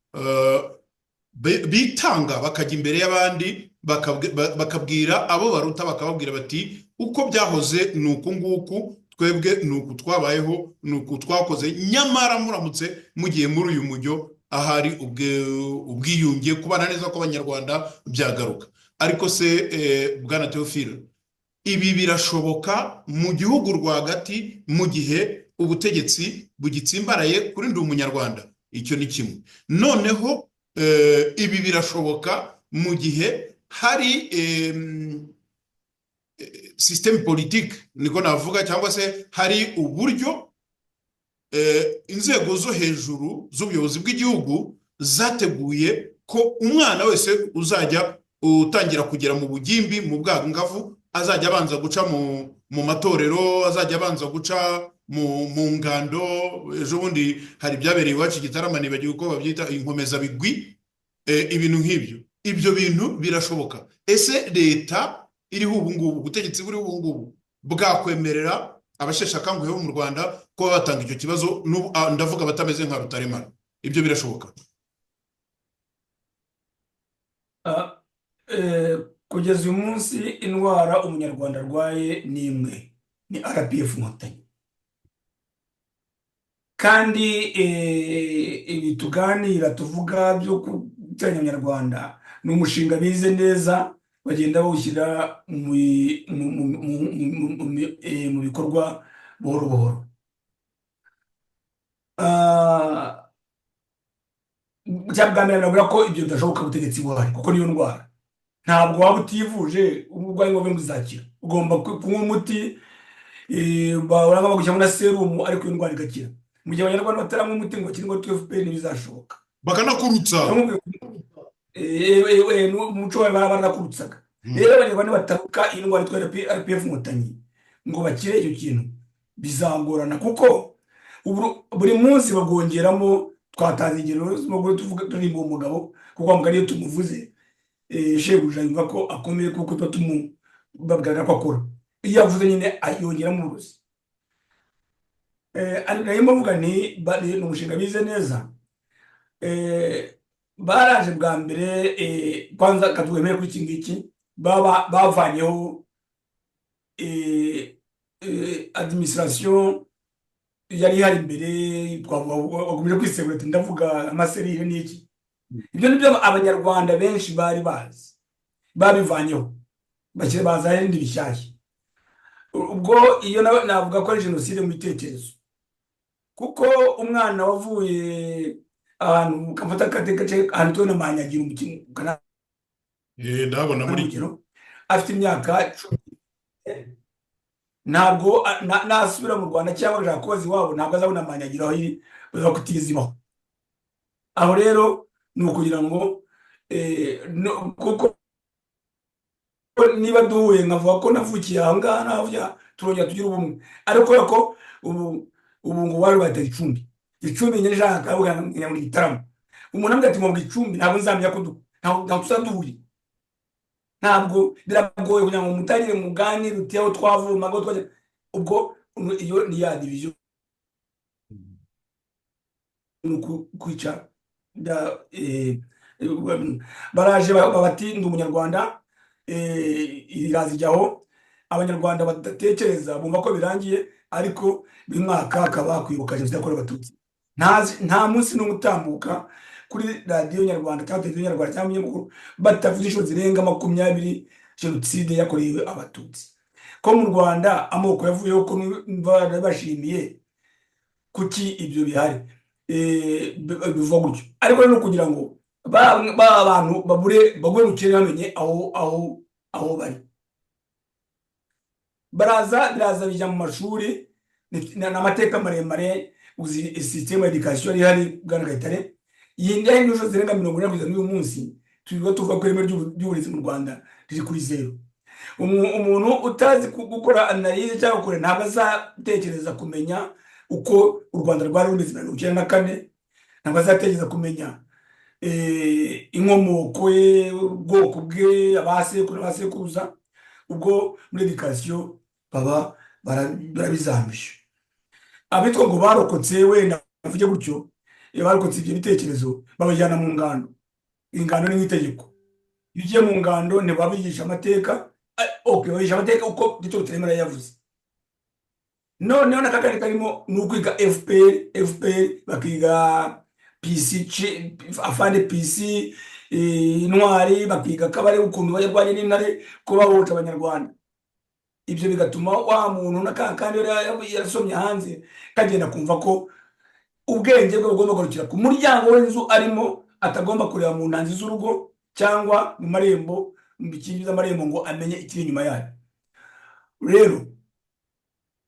S2: bitanga, bakajya imbere y'abandi, bakabwira abo baruta, bakababwira bati: "Uko byahoze ni uku nguku, twebwe ni uku twabayeho, ni uku twakoze. Nyamara muramutse mugiye muri uyu mujyo, ahari ubwiyunge, kubana neza kw'Abanyarwanda byagaruka." Ariko se, bwana Theophile, ibi birashoboka mu gihugu rwagati, mu gihe ubutegetsi bugitsimbaraye kuri "Ndi Umunyarwanda"? Icyo ni kimwe. Noneho ibi birashoboka mu gihe hari système politique, niko navuga, cyangwa se hari uburyo inzego zo hejuru z'ubuyobozi bw'igihugu zateguye ko umwana wese uzajya utangira kugera mu bugimbi, mu bwangavu, azajya abanza guca mu matorero, azajya abanza guca mu ngando? Ejo bundi hari ibyabereye iwacu i Gitarama, nibagiwe uko babyita, inkomezabigwi, ibintu nk'ibyo. Ibyo bintu birashoboka? Ese leta iriho ubu ngubu, ubutegetsi buriho ubu ngubu, bwakwemerera abasheshe akanguhe bo mu Rwanda kuba batanga icyo kibazo? Ndavuga batameze nka Rutaremara. Ibyo birashoboka?
S3: Kugeza uyu munsi indwara Umunyarwanda arwaye ni imwe, ni RPF Inkotanyi. Kandi ibi tuganira, tuvuga byo guteranya Abanyarwanda, ni umushinga bize neza, bagenda bawushyira mu bikorwa buhoro buhoro. Cya bwa mbere navuga ko ibyo bidashoboka ubutegetsi buhari, kuko niyo ndwara. Ntabwo waba utivuje uburwayi ngo uzakira. Ugomba kunywa umuti, baranga bagushyiramo na serumu, ariko iyo ndwara igakira. Mu gihe Abanyarwanda bataranywa umuti ngo bakire ngo FPR, ntibizashoboka.
S2: Bakanakurutsa.
S3: Umuco wawe barakurutsaga. Rero Abanyarwanda bataruka iyi ndwara yitwa RPF Inkotanyi ngo bakire icyo kintu, bizagorana, kuko buri munsi bagongeramo. Twatanze ingero tuvuga turirimba uwo mugabo, kuko wa mugani iyo tumuvuze, shebuja yumva ko akomeye, kuko tuba tumubabwira ko akora. Iyo avuze nyine yongeramo uburozi. Nayo mvuga ni umushinga bize neza. Baraje bwa mbere, kwanza katwemere kuri iki ngiki, baba bavanyeho administration yari ihari imbere, twavuga bakomeje kwisegura ati ndavuga amaserire n'iki. Ibyo ni byo Abanyarwanda benshi bari bazi, babivanyeho, bashyira bazana ibindi bishyashya. Ubwo iyo navuga ko ari jenoside mu bitekerezo, kuko umwana wavuye ahantu kamfata gace ahantu tubona Manyagira umukino
S2: Ndahabona muri
S3: urugero, afite imyaka 10, ntabwo nasubira mu Rwanda cyangwa agashaka kubaza iwabo, ntabwo azabona Manyagira aho iri, baza kutizibaho. Aho rero ni ukugira ngo kuko niba duhuye nkavuga ko navukiye aha ngaha navuye, turongera tugira ubumwe. Ariko kubera ko ubu ngo wari batera icumbi, icumbi nyine nshaka kavuga ngo Gitarama, umuntu ambwira ati ngo icumbi, ntabwo nzamenya ko ntabwo tuzaduhuye. Ntabwo, biragoye kugira ngo mutangire muganire uti aho twavoma, aho twajya. Ubwo iyo ni ya division, ni kwica Baraje bati: "Ndi Umunyarwanda." Iraza ijyaho, Abanyarwanda badatekereza bumva ko birangiye, ariko buri mwaka hakaba kwibuka Jenoside yakorewe Abatutsi. Nta munsi n'umwe utambuka kuri Radiyo Nyarwanda cyangwa Televiziyo Nyarwanda cyangwa ibinyamakuru batavuze inshuro zirenga 20 Jenoside yakorewe Abatutsi. Ko mu Rwanda amoko yavuyeho, ko bashimiye, kuki ibyo bihari? Bivuga gutyo, ariko rero kugira ngo ba bantu babure, bagwe mu kirere, bamenye aho bari, baraza, biraza bijya mu mashuri. Ni amateka maremare. Uzi système d'éducation ihari, bwana Kayitare, yindi aho inshuro zirenga 40 kugeza n'uyu munsi turiho tuvuga ko ireme ry'uburezi mu Rwanda riri kuri zeru. Umuntu utazi gukora analyse cyangwa gukora, ntabwo azatekereza kumenya uko u Rwanda rwari rumeze 94, ntabwo azatekereza kumenya inkomoko ye, ubwoko bwe, abasekuru n'abasekuruza. Ubwo muri éducation baba barabizambije. Abitwa ngo barokotse, wenda mvuge gutyo, iyo barokotse ibyo bitekerezo, babajyana mu ngando. Ingando ni nk'itegeko. Iyo ugiye mu ngando ntibabigisha amateka. Okay, babigisha amateka uko Tito Rutaremara yavuze. Noneho n'akagari karimo ni ukwiga FPR, FPR bakiga PC, afande PC, Intwari, bakiga Kabare, ukuntu barwanye n'intare ko bahohoje Abanyarwanda. Ibyo bigatuma wa muntu na ka kandi yari yarasomye hanze kagenda kumva ko ubwenge bwe bugomba kugarukira ku muryango w'inzu arimo, atagomba kureba mu ntanzi z'urugo cyangwa mu marembo, mu bikingi by'amarembo, ngo amenye ikiri inyuma yayo. Rero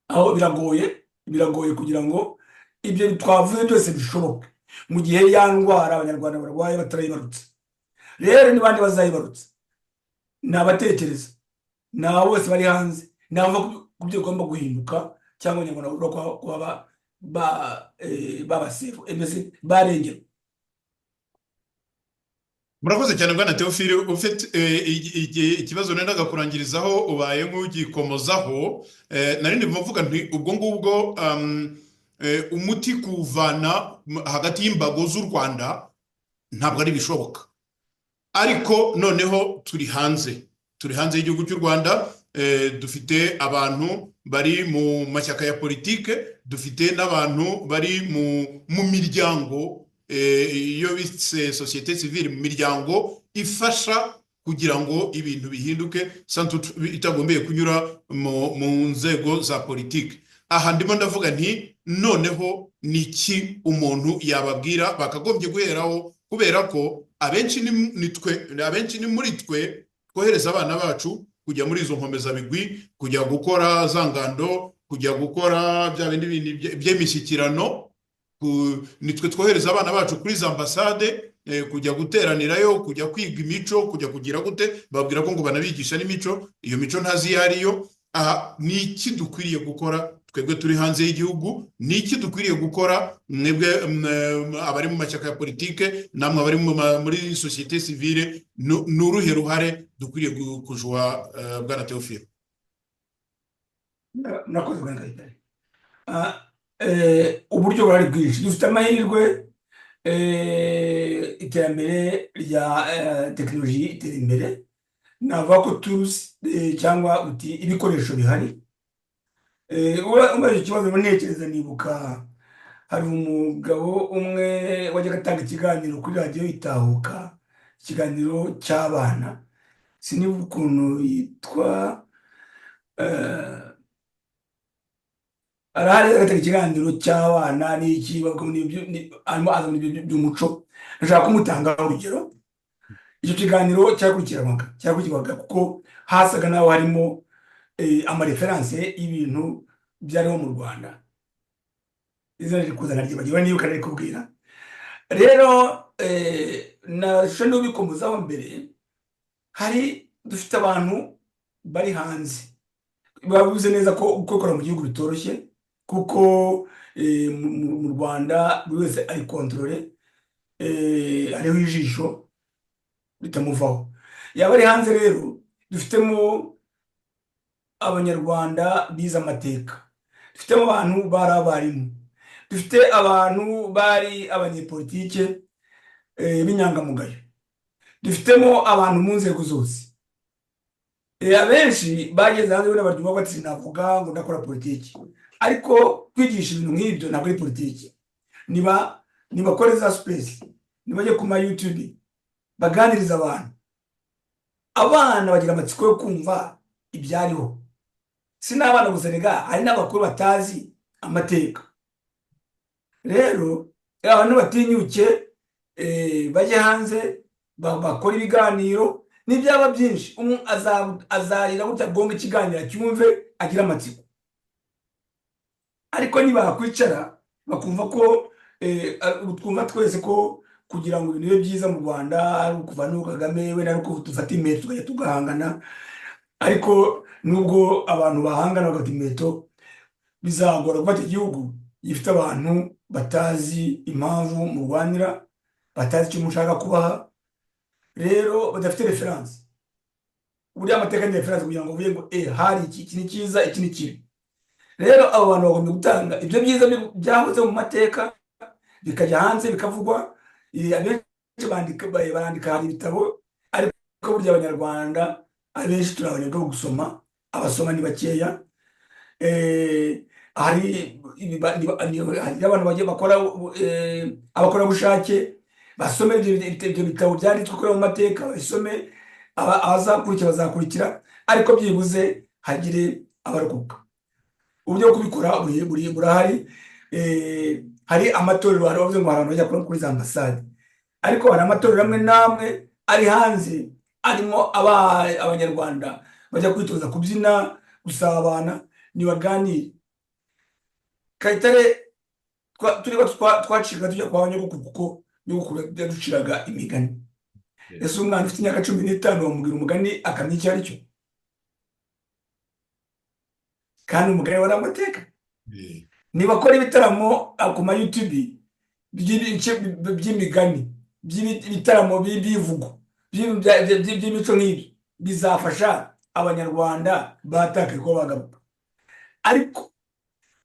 S3: aho biragoye, biragoye kugira ngo ibyo twavuze byose bishoboke mu gihe ya ndwara Abanyarwanda barwaye batarayibarutse. Rero ni bande bazayibarutse? Ni abatekereza, ni aba bose bari hanze, ni abava ku byo bigomba guhinduka, cyangwa Abanyarwanda bagomba kuba babasefu, mbese barengerwa.
S2: Murakoze cyane, bwana Theophile. Ufite ikibazo nendaga kurangirizaho, ubaye nk'ugikomozaho. Nari ndimo mvuga nti ubwo ngubwo umuti kuwuvana hagati y'imbago z'u Rwanda ntabwo ari bishoboka, ariko noneho turi hanze, turi hanze y'igihugu cy'u Rwanda, dufite abantu bari mu mashyaka ya politike, dufite n'abantu bari mu miryango, iyo bise société civile, mu miryango ifasha kugira ngo ibintu bihinduke itagombeye kunyura mu nzego za politike. Aha ndimo ndavuga nti: noneho ni iki umuntu yababwira bakagombye guheraho? Kubera ko abenshi ni twe, abenshi ni muri twe twohereza abana bacu kujya muri izo nkomezabigwi, kujya gukora za ngando, kujya gukora bya bindi bintu by'imishyikirano. Ni twe twohereza abana bacu kuri za ambasade, kujya guteranirayo, kujya kwiga imico, kujya kugira gute, babwira ko ngo banabigisha n'imico, iyo mico ntazi iyo ariyo. Aha ni iki dukwiriye gukora twebwe turi hanze y'igihugu? Ni iki dukwiriye gukora mwebwe abari mu mashyaka ya politike, namwe abari muri société civile? Ni uruhe ruhare dukwiriye kujuwa, bwana Theophile?
S3: Murakoze, bwana Kayitare. Uburyo burari bwinshi. Dufite amahirwe, iterambere rya tekinoloji itera imbere. Navuga ko tuzi cyangwa uti ibikoresho bihari. Ubaje ikibazo ntekereza, nibuka hari umugabo umwe wajyaga atanga ikiganiro kuri Radiyo Itahuka, ikiganiro cy'abana. Sinibuka ukuntu yitwa. Arahari, agatanga ikiganiro cy'abana n'iki, bavuga arimo azana ibintu by'umuco. Ndashaka kumutangaho urugero. Icyo kiganiro cyakurikirwaga kuko hasaga n'aho harimo ama références y'ibintu byariho mu Rwanda. Izina riri kuza naryibagiwe, niba rikubwira. Rero narusha n'ubikomozaho mbere, hari dufite abantu bari hanze bavuze neza ko gukora mu gihugu bitoroshye, kuko mu Rwanda buri wese ari contrôlé, hariho ijisho ritamuvaho. Yaba ari hanze rero, dufitemo Abanyarwanda bize amateka, dufitemo abantu bari abarimu, dufite abantu bari abanyepolitike. b'inyangamugayo, dufitemo abantu mu nzego zose. Abenshi bageze hanze wenda baryumva bati sinavuga ngo ndakora politiki, ariko kwigisha ibintu nk'ibyo ntabwo ari politiki. Niba nibakore za space, nibajye ku ma YouTube baganiriza abantu. Abana bagira amatsiko yo kumva ibyariho. Si n'abana gusa rega, hari n'abakuru batazi amateka. Rero abantu batinyuke, bajye hanze, bakore ibiganiro. N'ibyaba byinshi, umwe azarira gutya agonga ikiganiro acyumve, agire amatsiko. Ariko nibakwicara bakumva ko twumva twese ko kugira ngo ibintu bibe byiza mu Rwanda ari ukuva n'uwo Kagame wenda, ari uko dufata imiheto tukajya tugahangana. Ariko nubwo abantu bahangana bagafata imiheto, bizagora gufata igihugu gifite abantu batazi impamvu murwanira, batazi icyo mushaka kubaha, rero badafite référence. Buriya amateka ni référence kugira ngo uvuge ngo hari iki, iki ni cyiza, iki ni kibi. Rero abo bantu bagomba gutanga ibyo byiza byahoze mu mateka, bikajya hanze, bikavugwa. Abenshi barandika, hari ibitabo, ariko burya Abanyarwanda abenshi turi abanebwe bo gusoma, abasoma ni bakeya. Hari hari abantu bagiye bakora, abakorerabushake basome ibyo bitabo byanditswe kuri ayo mateka, babisome. Abazakurikira bazakurikira, ariko byibuze hagire abarokoka. Uburyo bwo kubikora burahari. Hari amatorero, hari abavuze ngo hari abantu bajya kuri za ambasade, ariko hari amatorero amwe n'amwe ari hanze arimo Abanyarwanda bajya kwitoza kubyina, gusabana, nibaganire. Kayitare, turi bato twacikaga tujya kwa nyogokuru, kuko nyogokuru yaduciraga imigani. Ese umwana ufite imyaka 15 bamubwira umugani akamenya icyo ari cyo? Kandi umugani wari amateka. Nibakora ibitaramo ku ma YouTube by'imigani, by'ibitaramo by'ibivugo, by'imico nk'ibyo, bizafasha Abanyarwanda batakaye kuba bagaruka. Ariko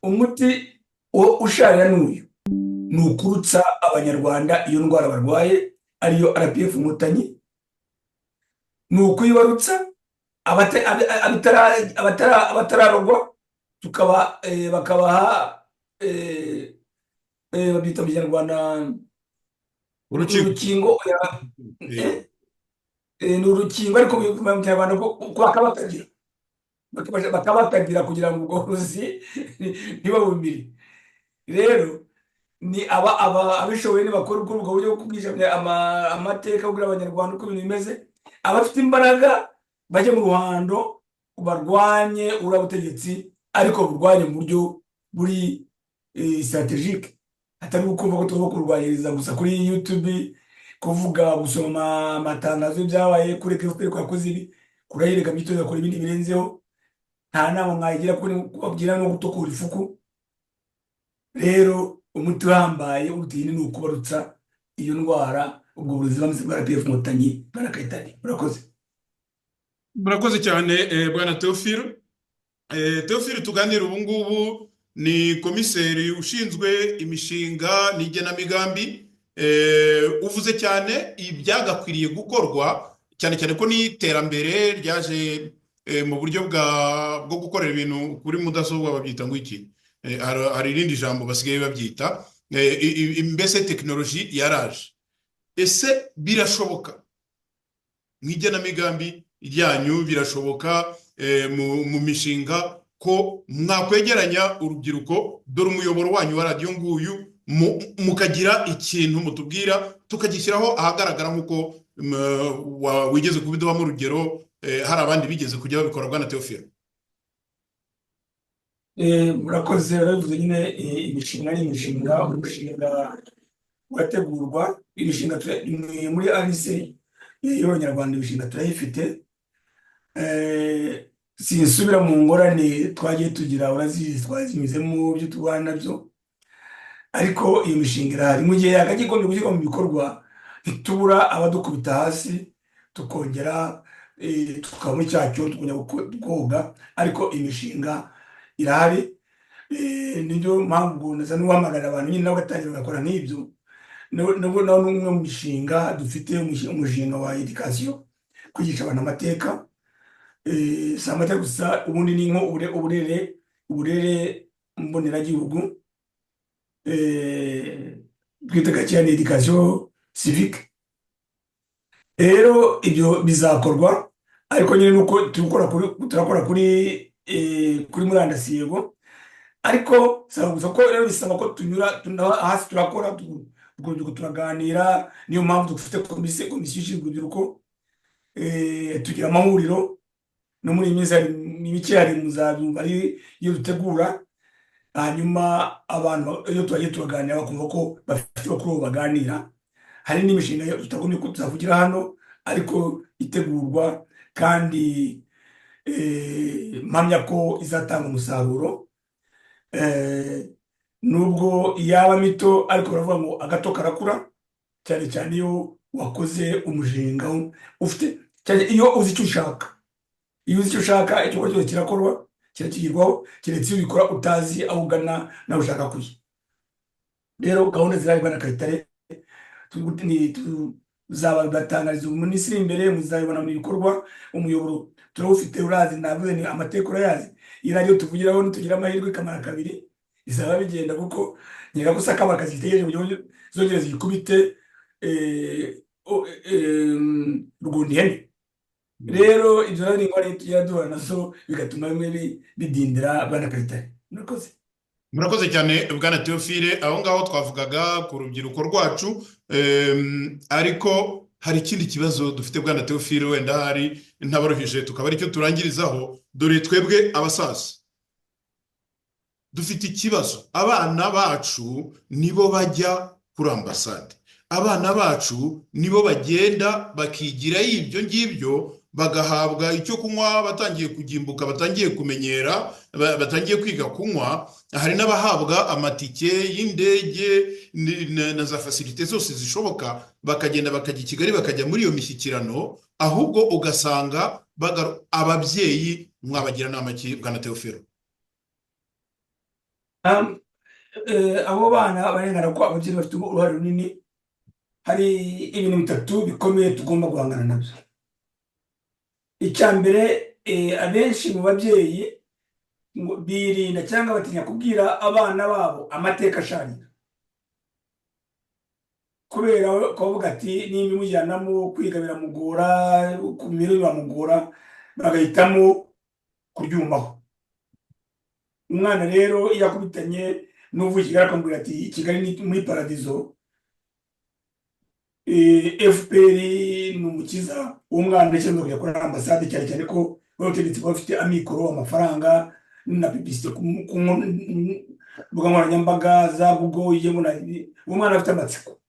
S3: umuti usharira n'uyu ni ukurutsa Abanyarwanda iyo ndwara barwaye, ariyo RPF Inkotanyi, ni ukuyibarutsa abatararogwa, tukaba bakabaha, babyita mu Kinyarwanda
S2: urukingo.
S3: Urukingo, oya, ni urukingo, ariko mu Kinyarwanda bakabatagira, bakabatagira kugira ngo ubwo burozi ntibabumire. Rero ni aba abishoboye nibakora ubwo buryo bwo kubwisha amateka, kubwira Abanyarwanda uko ibintu bimeze. Abafite imbaraga bajye mu ruhando barwanye uriya butegetsi, ariko burwanye mu buryo buri stratégique, atari ukumva ko tugomba kurwanyiriza gusa kuri YouTube, kuvuga, gusoma amatangazo y'ibyabaye, kureka FPR ko yakoze ibi, kurayireka myitozo, akora ibindi birenzeho. Nta nama mwayigira, kuko kubabwira no gutokora ifuku. Rero umuti uhambaye uruta iyindi ni ukubarutsa iyo ndwara, ubwo burozi bameze bwa RPF Inkotanyi. Bwana Kayitare, murakoze.
S2: Murakoze cyane, bwana Theophile. Theophile tuganira ubu ngubu ni komiseri ushinzwe imishinga n'igenamigambi. Uvuze cyane ibyagakwiriye gukorwa, cyane cyane ko n'iterambere ryaje mu buryo bwo gukorera ibintu kuri mudasobwa, babyita ngo iki? Hari irindi jambo basigaye babyita. Mbese tekinoloji yaraje. Ese birashoboka mu igenamigambi ryanyu, birashoboka mu mishinga ko mwakwegeranya urubyiruko, dore umuyoboro wanyu wa radiyo nguyu, mukagira ikintu mutubwira tukagishyiraho ahagaragara, nk'uko wigeze kubiduhamo urugero, hari abandi bigeze kujya babikora, bwana Theophile?
S3: Murakoze. Urabivuze nyine, imishinga ni imishinga, umushinga urategurwa. Imishinga muri ARC y'Abanyarwanda imishinga turayifite. Sinsubira mu ngorane twagiye tugira, urazizi, twazinyuzemo, ibyo turwana nabyo, ariko iyo mishinga irahari. Mu gihe yakagiye igomba gushyirwa mu bikorwa, ntitubura abadukubita hasi, tukongera tukaba muri cya cyobo, tukongera koga, ariko imishinga irahari. Niyo mpamvu nasa n'uwahamagarira abantu nyine nabo bagatangira bagakora nk'ibyo. Nabwo nawo ni umwe mu mishinga dufite, umushinga wa éducation, kwigisha abantu amateka. Si amateka gusa, ubundi ni nko uburere mboneragihugu, twitaga cyane éducation civique. Rero ibyo bizakorwa, ariko nyine nuko turakora kuri murandasi, yego, ariko saba gusa ko rero bisaba ko tunyura hasi, turakora, urubyiruko turaganira. Niyo mpamvu dufite komisiyo ishinzwe urubyiruko. Tugira amahuriro, no muri iyi minsi hari mike, hari muzabyumva ari iyo dutegura. Hanyuma abantu iyo tubagiye turaganira bakumva ko bafite bakuru baganira. Hari n'imishinga tutagombye ko tuzavugira hano, ariko itegurwa kandi mpamya ko izatanga umusaruro, nubwo yaba mito, ariko baravuga ngo agato karakura, cyane cyane iyo wakoze umushinga ufite, cyane iyo uzi icyo ushaka. Iyo uzi icyo ushaka, igikorwa cyose kirakorwa, kirakigirwaho, keretse iyo ubikora utazi aho ugana nawe ushaka kujya. Rero gahunda zirahari, bwana Kayitare, tuzabatangariza mu minsi iri imbere, muzabibona mu bikorwa. Umuyoboro turawufite, urazi, navuze ni amateka urayazi. Iyi radiyo tuvugiraho, nitugira amahirwe ikamara kabiri, bizaba bigenda, kuko nkeka ko sakabaka zitegereje kugira ngo zongere ziyikubite rugunda ihene. Rero ibyo rero ni ingorane tugenda duhura nazo, bigatuma bimwe bidindira, bwana Kayitare. Murakoze.
S2: Murakoze cyane, bwana Theophile. Aho ngaho twavugaga ku rubyiruko rwacu, ariko hari ikindi kibazo dufite, bwana Theophile, wenda hari ntabaruhije tukaba aricyo turangirizaho. Dore twebwe abasaza dufite ikibazo: abana bacu nibo bajya kuri ambasade, abana bacu nibo bagenda bakigirayo ibyo ngibyo, bagahabwa icyo kunywa batangiye kugimbuka, batangiye kumenyera, batangiye kwiga kunywa. Hari n'abahabwa amatike y'indege na za facilités zose zishoboka, bakagenda bakajya i Kigali, bakajya muri iyo mishyikirano, ahubwo ugasanga ababyeyi mwabagira nama ki, bwana Theophile?
S3: Abo bana barengana ko ababyeyi bafite uruhare runini. Hari ibintu bitatu bikomeye tugomba guhangana nabyo. Icya mbere, abenshi mu babyeyi ngo birinda cyangwa batinya kubwira abana babo amateka asharira, kubera kuvuga ati nimba imujyanamo kwiga biramugora, ku mibereho biramugora, bagahitamo kuryumaho. Umwana rero iyo akubitanye n'uvuye i Kigali akamubwira ati Kigali ni muri paradizo, FPR ni umukiza, uwo mwana ndetse kujya kuri ambasade, cyane cyane ko ubutegetsi buba bufite amikoro, amafaranga na publicité ku mbuga nkoranyambaga za Google. Iyo uwo mwana afite amatsiko,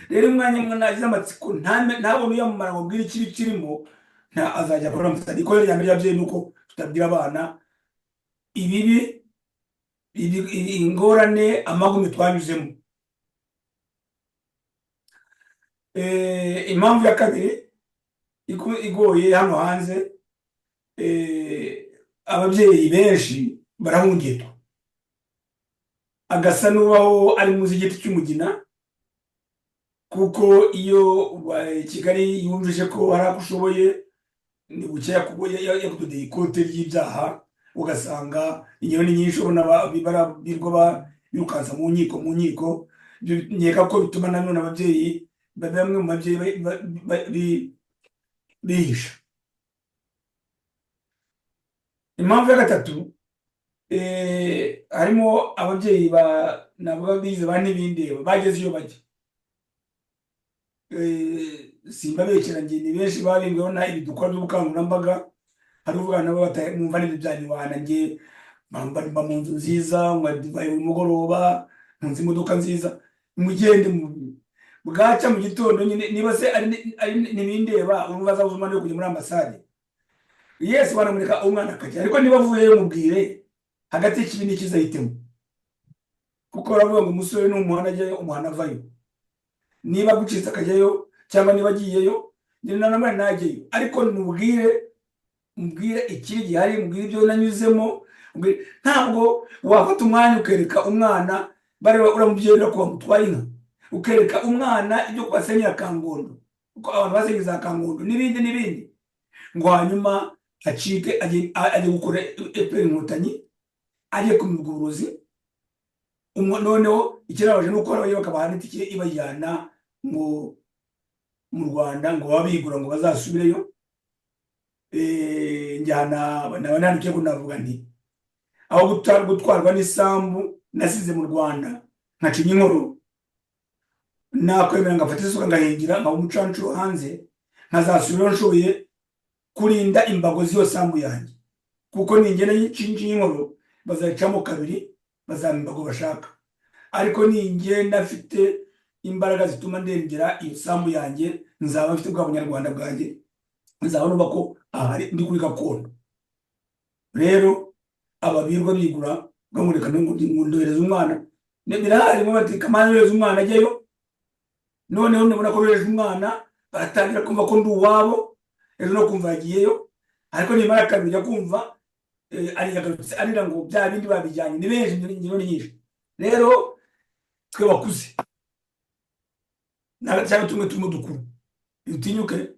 S3: rero umwanya umwana agize amatsiko ntabone uyamumara ngo abwire ikibi kirimo, nta azajya kuri ambasade. Ikosa rya mbere ry'ababyeyi ni uko tutabwira abana ibibi, ingorane, amagume twanyuzemo. Impamvu ya kabiri igoye hano hanze, ababyeyi benshi barahungetwa, agasa n'ubaho ari munsi y'igiti cy'umugina, kuko iyo Kigali yumvise ko hari ako ushoboye, ni buke yakudodeye ikote ry'ibyaha, ugasanga ingero ni nyinshi, ubona birirwa birukansa mu nkiko. Ibyo nkeka ko bituma nanone ababyeyi, bamwe mu babyeyi bihisha. Impamvu ya gatatu, harimo ababyeyi navuga bize ba ntibindeba, bageze iyo bajya. Simbabekera njye, ni benshi babingweho na ibi dukora by'ubukangurambaga. Hari uvuga nabo mwumva n'ibyo byanyu wana, njye mba mu nzu nziza, nywa divayi buri mugoroba, ntunze imodoka nziza, mugende bwacya mu gitondo nyine, niba se ari ntibindeba, urumva azabuze umwanya wo kujya muri ambasade? Yes, wanamureka umwana akajya, ariko niba avuyeyo mubwire hagati y'ikibi n'ikiza ahitemo, kuko baravuga ngo umusore ni umuhanda ajyayo, umuhanda avayo. Niba agucitse akajyayo, cyangwa niba agiyeyo, nanone ntajyeyo, ariko mubwire ikibi gihari, mubwire ibyo nanyuzemo. Ntabwo wafata umwanya ukereka umwana bareba uriya mubyeyi ko bamutwaye inka. Ukereka umwana ibyo kubasenyera Kangondo, uko abantu basenye za Kangondo n'ibindi n'ibindi, ngo hanyuma acike ajye gukora FPR Inkotanyi, ajye kumirwa uburozi. Noneho ikirabaje ni uko hari bakabaha n'itike ibajyana ngo mu Rwanda, ngo baba bigura ngo bazasubireyo. Njyana naba nandikiye ko navuga nti aho gutwarwa n'isambu nasize mu Rwanda nkacinya inkoro, nakwemera ngafata isuka ngahingira, nkaba umucancuro hanze, nkazasubirayo nshoboye kurinda imbago z'iyo sambu yanjye, kuko ningenda nshinja inkoro bazayicamo kabiri, bazampa imbago bashaka, ariko ningenda mfite imbaraga zituma ndengera iyo sambu yanjye, nzaba mfite bwa bunyarwanda bwanjye, nzaba numva ko ahari ndi kuri gakondo. Rero ababirwa bigura bamureka ngo ndohereza umwana, birahari ngo bati kamana yohereza umwana ajyayo. Noneho ndabona ko yohereje umwana, baratangira kumva ko ndi uwabo, ejo no kumva yagiyeyo, ariko nimara kabiri ujya kumva yagarutse arira ngo bya bindi babijyanye. Ni benshi, ingero ni nyinshi. Rero twe bakuze cyangwa tumwe turimo dukuru, dutinyuke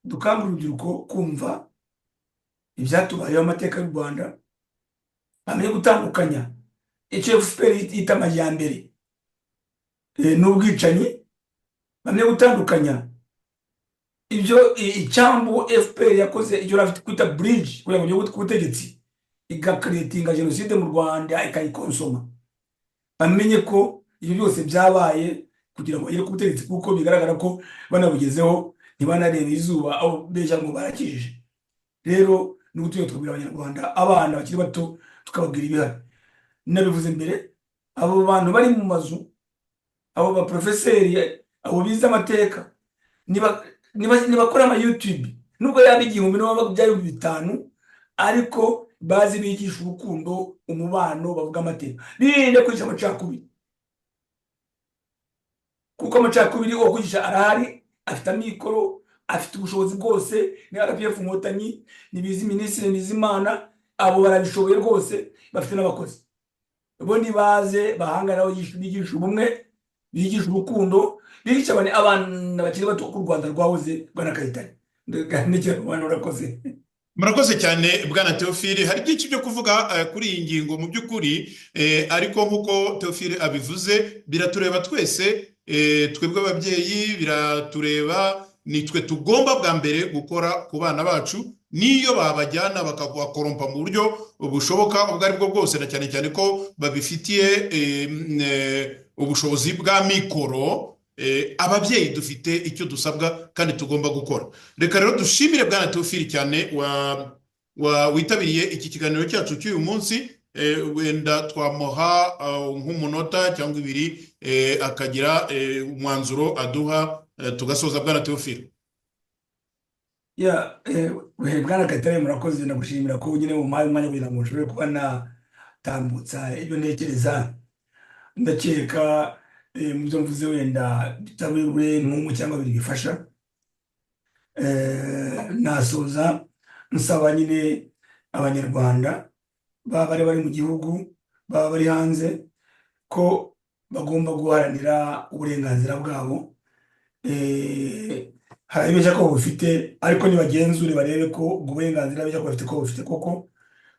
S3: dukangurira urubyiruko kumva ibyatubayeho, amateka y'u Rwanda, bamenye gutandukanya icyo FPR yita amajyambere n'ubwicanyi, bamenye gutandukanya ibyo icyambu FPR yakoze, icyo bafite kwita bridge kugira ngo igere ku butegetsi, igacreatinga jenoside mu Rwanda, ikayiconsomma. Bamenye ko ibyo byose byabaye kugira ngo bagere ku butegetsi, kuko bigaragara ko banabugezeho ntibanarebe izuba aho beshya ngo barakijije. Rero ni tujya tukabwira Abanyarwanda, abana bakiri bato, tukababwira ibihari. Nabivuze mbere, abo bantu bari mu mazu, abo baprofeseri, abo bize amateka, nibakora ama YouTube, nubwo yaba 1000, nubwo byaba 5000, ariko bazi bigisha urukundo, umubano, bavuga amateka, birinde kwigisha amacakubiri, kuko amacakubiri uwo kwigisha arahari, afite amikoro, afite ubushobozi bwose. Ni RPF Inkotanyi, nibizi Minisitiri Bizimana, abo barabishoboye rwose, bafite n'abakozi. Bo nibaze bahangana, bigisha ubumwe, bigisha urukundo, bigisha abana bakiri bato ko u Rwanda rwahoze. Bwana Kayitare, abantu urakoze.
S2: Murakoze cyane, bwana Theophile. Hari byinshi byo kuvuga kuri iyi ngingo mu by'ukuri, ariko nk'uko Theophile abivuze, biratureba twese, twebwe ababyeyi biratureba. Nitwe tugomba bwa mbere gukora ku bana bacu, n'iyo babajyana bakabacorrompa mu buryo bushoboka ubwo ari bwo bwose, na cyane cyane ko babifitiye ubushobozi bwa mikoro. Ababyeyi dufite icyo dusabwa kandi tugomba gukora. Reka rero dushimire bwana Theophile cyane witabiriye iki kiganiro cyacu cy'uyu munsi. Wenda twamuha nk'umunota cyangwa ibiri, akagira umwanzuro aduha, tugasoza. Bwana Theophile.
S3: Ya, bwana Kayitare, murakoze. Ndagushimira ko nyine mumpaye umwanya kugira ngo nshobore kuba natambutsa ibyo ntekereza. Ndakeka mu byo mvuze wenda bitabure nk'umwe cyangwa babiri bifasha. Nasoza nsaba nyine Abanyarwanda, baba bari mu gihugu, baba bari hanze, ko bagomba guharanira uburenganzira bwabo. Hari abibeshya ko bufite, ariko nibagenzure barebe ko ubwo burenganzira beshya ko bafite ko bufite koko,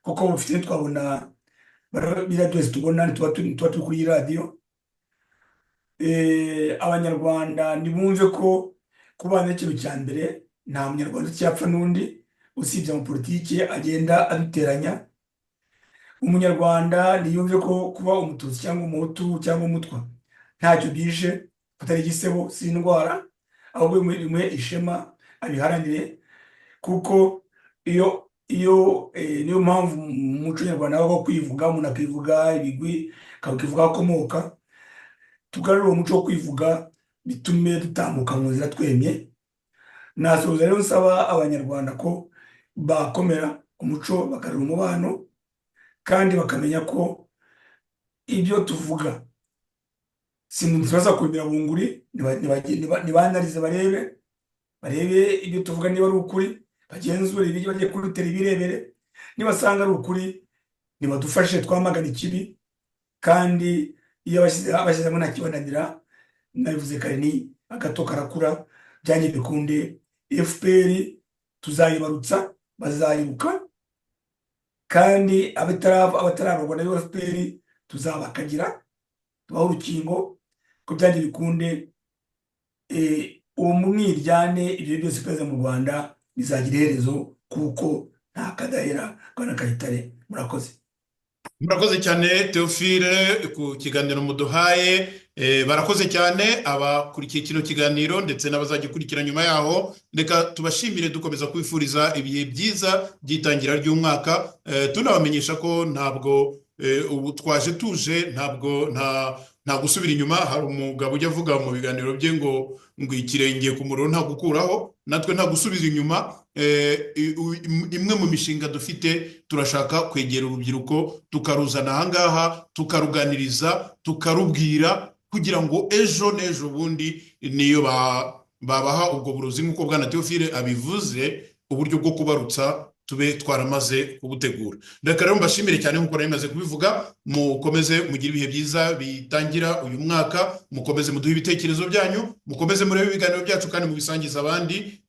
S3: kuko bufite twabona biriya byose tubona tuba turi kuri iyi radiyo. Abanyarwanda ntibumve ko kubana ari ikintu cya mbere. Nta Munyarwanda ucyapfa n'undi, usibye amapolitiki agenda aduteranya. Umunyarwanda ntiyumve ko kuba Umututsi cyangwa Umuhutu cyangwa Umutwa ntacyo byishe, atari igisebo, si indwara, ahubwo bimuhe ishema, abiharanire, kuko iyo niyo mpamvu mu muco nyarwanda habaho kwivuga, umuntu akivuga ibigwi, akivuga aho akomoka. Tugarure uwo muco wo kwivuga, bitume dutambuka mu nzira twemye. Nasoza rero nsaba Abanyarwanda ko bakomera ku muco, bakarura umubano, kandi bakamenya ko ibyo tuvuga si kumira bunguri. Nibanarize, barebe ibyo tuvuga niba ari ukuri, bagenzure ibyo bagiye kurutera, ibirebere. Nibasanga ari ukuri, nibadufashe twamagana ikibi. Kandi iyo abashyize hamwe nta kibananira. Nabivuze kare, ni agato karakura, byange bikunde FPR tuzayibarutsa, bazayiruka, kandi abatararogwa nayo FPR tuzabakagira, tubahe urukingo ko byange bikunde uwo mwiryane, ibyo byose perezida mu Rwanda bizagira iherezo, kuko nta kadahera. Bwana Kayitare, murakoze.
S2: Murakoze cyane Theophile ku kiganiro muduhaye. Barakoze cyane abakurikiye kino kiganiro ndetse n'abazagikurikira nyuma yaho. Reka tubashimire, dukomeza kwifuriza ibihe byiza by'itangira ry'umwaka, tunabamenyesha ko ntabwo ubu twaje tuje, ntabwo nta gusubira inyuma. Hari umugabo ujya avuga mu biganiro bye ngo ikirenge ku muriro nta gukuraho, natwe nta gusubiza inyuma. Imwe mu mishinga dufite, turashaka kwegera urubyiruko, tukaruzana ahangaha, tukaruganiriza, tukarubwira, kugira ngo ejo n'ejo bundi niyo babaha ubwo burozi, nk'uko bwana Theophile abivuze, uburyo bwo kubarutsa tube twaramaze kubutegura. Reka rero mbashimire cyane nk'uko nari maze kubivuga. Mukomeze mugire ibihe byiza bitangira uyu mwaka, mukomeze muduhe ibitekerezo byanyu, mukomeze murebe ibiganiro byacu kandi mubisangize abandi.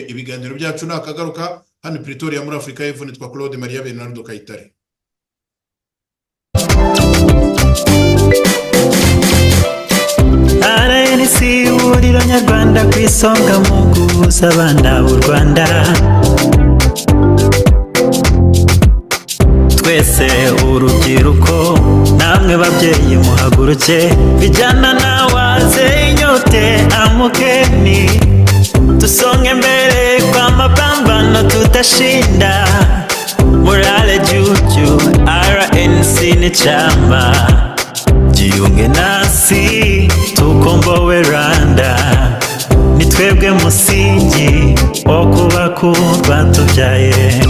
S2: Ibiganiro byacu ni akagaruka hano i Pretoria muri Afurika y'Epfo. Nitwa Claude Maria Bernardo Kayitare.
S1: RNC, ihuriro nyarwanda, ku isonga mu guhuza abana b'u Rwanda. Twese urubyiruko namwe babyeyi, muhaguruke, vijana na wazee, nyote amukeni, tusonge mbele kwa mapambano, tutashinda. Morale juu, RNC ni chama. Jiunge nasi tukombowe Rwanda, ni twebwe musingi wo kubaka urwatubyaye.